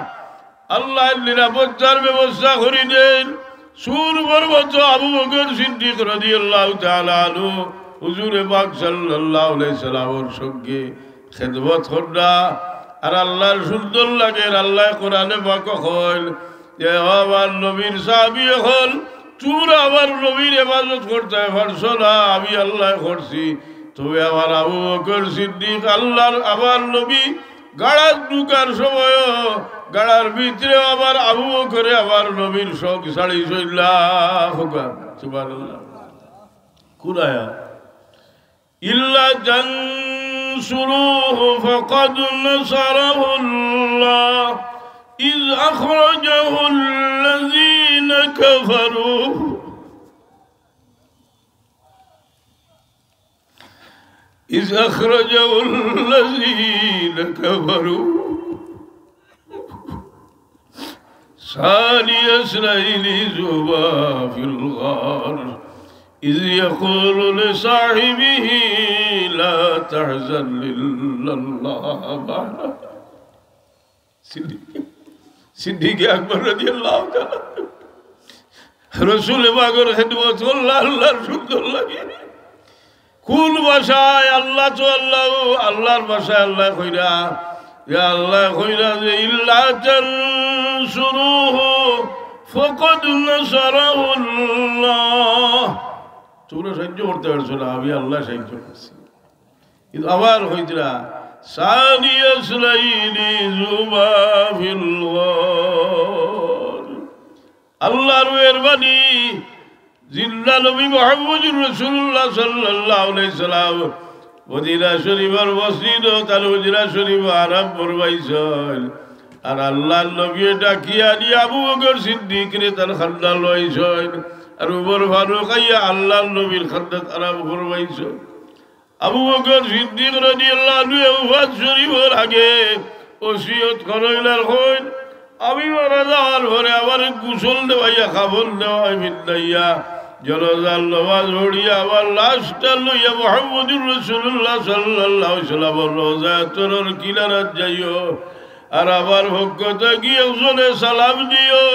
আল্লাহর নিরাপত্তার ব্যবস্থা করি দেন। সুর পর্বত আবু বকর সিদ্দিক রাদিয়াল্লাহু তাআলা আনহু হুজুরে পাক সাল্লাল্লাহু আলাইহি সাল্লামর সঙ্গে খেদমত কররা। আর আল্লাহর সুন্দর লাগের, আল্লাহ কোরআনে পাক কইল যে, "ও আমার নবীর সাহাবী অকল, তোমরা আমার নবীর হেফাজত করতে পারছো না, আমি আল্লাহ করছি।" তবে আমার আবু বকর সিদ্দিক আল্লাহর, আমার নবী গাড়াত ঢুকার সময় গাড়ার ভিতরে আমার আবু বকরে আমার নবীর সঙ্গ ছাড়ি চললা। সুবহানাল্লাহ। কোন আয়াত? إلا تنصروه فقد نصره الله إذ أخرجه الذين كفروا إذ أخرجه الذين كفروا ثاني اثنين إذ هما في الغار إذ يقول لصاحبه لا تحزن إن الله معنا। সিদ্দিক, সিদ্দিক আকবর রাদিয়াল্লাহু তাআলা আনহু রসুল পাকর খেদমত করলা, আল্লাহর সুন্দর লাগে। কোন ভাষায়? আল্লাহ তো আল্লাহ, আল্লাহর ভাষায় আল্লাহ কইরা, ইয়া আল্লাহ কইরা যে, "إلا تنصروه فقد نصره الله। তোমরা সাহায্য করতে পারছো না, আমি আল্লাহ সাহায্য করছি। কিন্তু আবার কইতরা, ثاني اثنين إذ هما في الغار। আল্লাহর মেহেরবানি, জিন্দা নবী মুহাম্মদুর রাসূলুল্লাহ সাল্লাল্লাহু আলাইহি সাল্লাম মদিনা শরীফর মসজিদো তান হুজরা শরীফো আরাম ফরমাইছইন। আর আল্লাহর নবীয়ে ডাকিয়া আনি আবু বকর সিদ্দিকরে তান কান্দাত লইছইন। আর উমর ফারুক আইয়া আল্লাহর নবীর কান্দাত আরাম ফরমাইছইন। আবু বকর সিদ্দিক রাদিয়াল্লাহু আনহু ওফাত শরীফর আগে ওসিয়ত করইন আর কইন, আমি মারা যাওয়ার পরে আমারে গোসল দেওয়াইয়া, কাফন দেওয়াই, ফিন্দাইয়া, জানাজার নামাজ পড়িয়া আমার লাশটা লইয়া মুহাম্মদুর রাসূলুল্লাহ সাল্লাল্লাহু আলাইহি ওয়াসাল্লামর রওজা আতহরর কিনারাত যাইও। আর আমার পক্ষ থাকি একজনে সালাম দিও।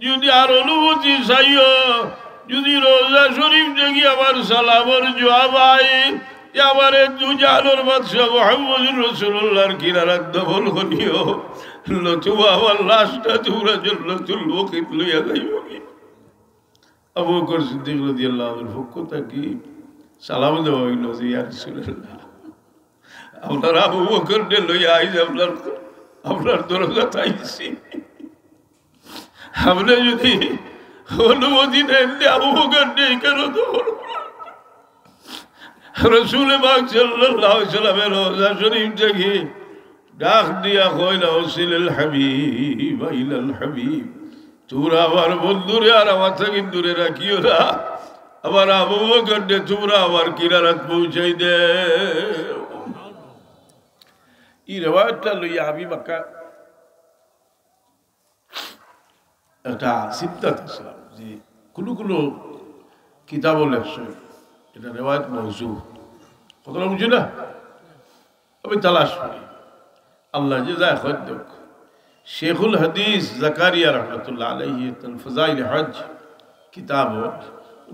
যদি আর অনুমতি চাইও, যদি রওজা শরীফ থাকি আমার সালামর জুয়াব আয়, তে আমারে দুজাহানর বাদশা মুহাম্মদুর রাসূলুল্লাহর কিনারাত দফন করিও, নতুবা আমার লাশটা তুমরা জান্নাতুল বকিত লইয়া যাইবায়। আবু বকর সিদ্দিক রাদিয়াল্লাহু আনহুর পক্ষ থাকি সালাম দেওয়া অইলো যে, ইয়া রাসূলুল্লাহ, আপনার আবু বকররে লইয়া আইজ আপনার, আপনার দরজাত আইছি। আপনে যদি অনুমতি দেন, তে আবু বকররে কেনে তো বলবো? রাসূলে পাক সাল্লাল্লাহু আলাইহি ওয়াসাল্লামর রওজা শরীফ থাকি ডাক দিয়া কইলা, أوصل الحبيب إلى الحبيب। তোমরা আমার বন্ধুরে আর আমার থাকি দূরে রাখিও না, আমার আবু বকররে তোমরা আমার কিনারাত পৌঁছাই দেও। এই রেওয়ায়তটা লইয়া আমি বাক্কা একটা চিন্তাত আছলাম যে কুনু কুনু কিতাবো লেখছইন, এটা রেওয়ায়েত মওজু। কথাটা বুঝি না? আমি তালাশ করি। আল্লাহ যে যায় খৈর দেউক। শেখুল হাদিস জাকারিয়া রহমতুল্লাহ আলাইহি তান ফজাইল হজ কিতাবো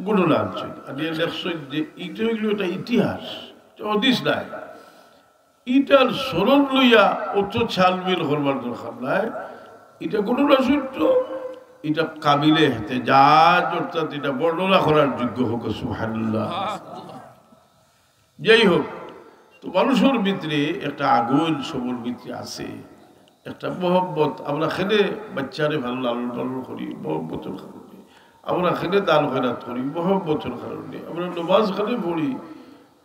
ঘটনা আনছইন। আর ইয়ে লেখছইন যে ইটা অইলো একটা ইতিহাস, এটা হাদিস নায়। ইটার সনদ লইয়া অত ছালবিল করবার দরকার নাই। ইটা ঘটনা সত্য, ইটা কাবিলে এহতেজাজ, অর্থাৎ ইটা বর্ণনা করার যোগ্য। হোক সুবহানাল্লাহ। যাই হোক, তো মানুষর ভিতরে একটা আগুন সবর ভিতরে আছে, একটা মহব্বত। আমরা কেনে বাচ্চারে ভালা লালন পালন করি মহব্বতর কারণে, আমরা কেনে দান খয়রাত করি মহব্বতর কারণে, আমরা নমাজ কেনে পড়ি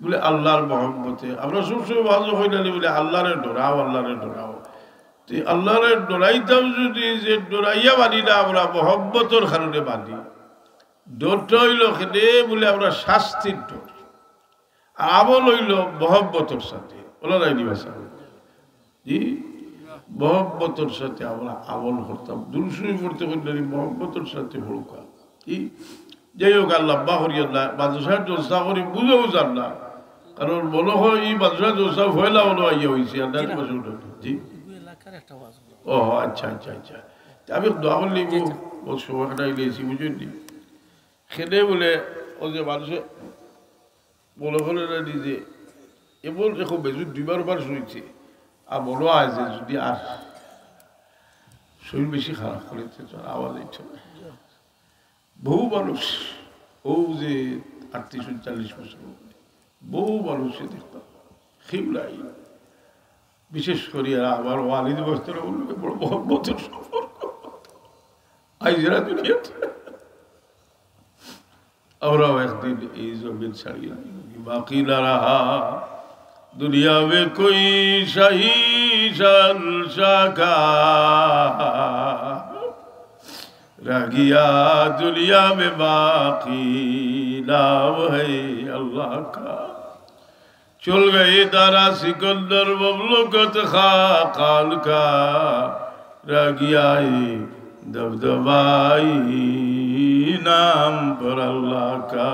বলে আল্লাহর মহব্বতে, আমরা সবসময় ওয়াজও করি না বলে আল্লাহরে ডরাও, আল্লাহরে ডরাও। তে আল্লাহরে ডরাইতাম যদি, যে ডরাইয়া মানি না আমরা মহব্বতর কারণে মানি। ডরটা অইলো কেনে বলে আমরা শাস্তির ডর। আর আমল অইলো মহব্বতর সাথে। বলা যায়নি ভাষা? জি, মহব্বতর সাথে আমরা আমল করতাম। দুরূদ শরীফ পড়তে কইন না নি, মহব্বতর সাথে পড়ুক্কা। জি, যাই হোক, আর লম্বা করিয়ার না, মাদ্রাসার জলসা করি বুঝাও যার না। কারণ মনে হয় এই মাদ্রাসার জলসা পয়লা মনে হয় ইয়ে অইছে, আর না জি না। মাসে উঠে। জি। ওই এলাকার একটা ওয়াজ। ও, আচ্ছা, আচ্ছা, আচ্ছা। তে আমি দোয়া করলে জি, জি। বহুত সময় কাটাই লিয়েছি, বুঝলেন নি? কেনে বলে, ও যে মানুষে মনে করে না নিজে, এমন এখন বেজুর দুইবার বার শুনছে, আর মনে হয় যে যদি আর শরীর বেশি খারাপ করে, তে তো আর আওয়াজ হইতো না। বহু মানুষ, ও যে আটত্রিশ ঊনচল্লিশ বছর, বহু মানুষে দেখতাম, কিবলাই, বিশেষ করি আমার ওয়ালিদ মোহতরম বড় মহব্বতর সম্পর্ক। আইজ এরা দুনিয়াত আমরাও একদিন এই জমিন ছাড়িয়া বাকি না রাহা। দুনিয়া মে কোই শাহী শাহনশাহ কা রহ গিয়া দুনিয়া মে বাকি নাম হ্যায় আল্লাহ কা। چل گئی دارا سکندر مملکت خاقان کا، رہ گیا ہے دبدبہ نام پر اللہ کا۔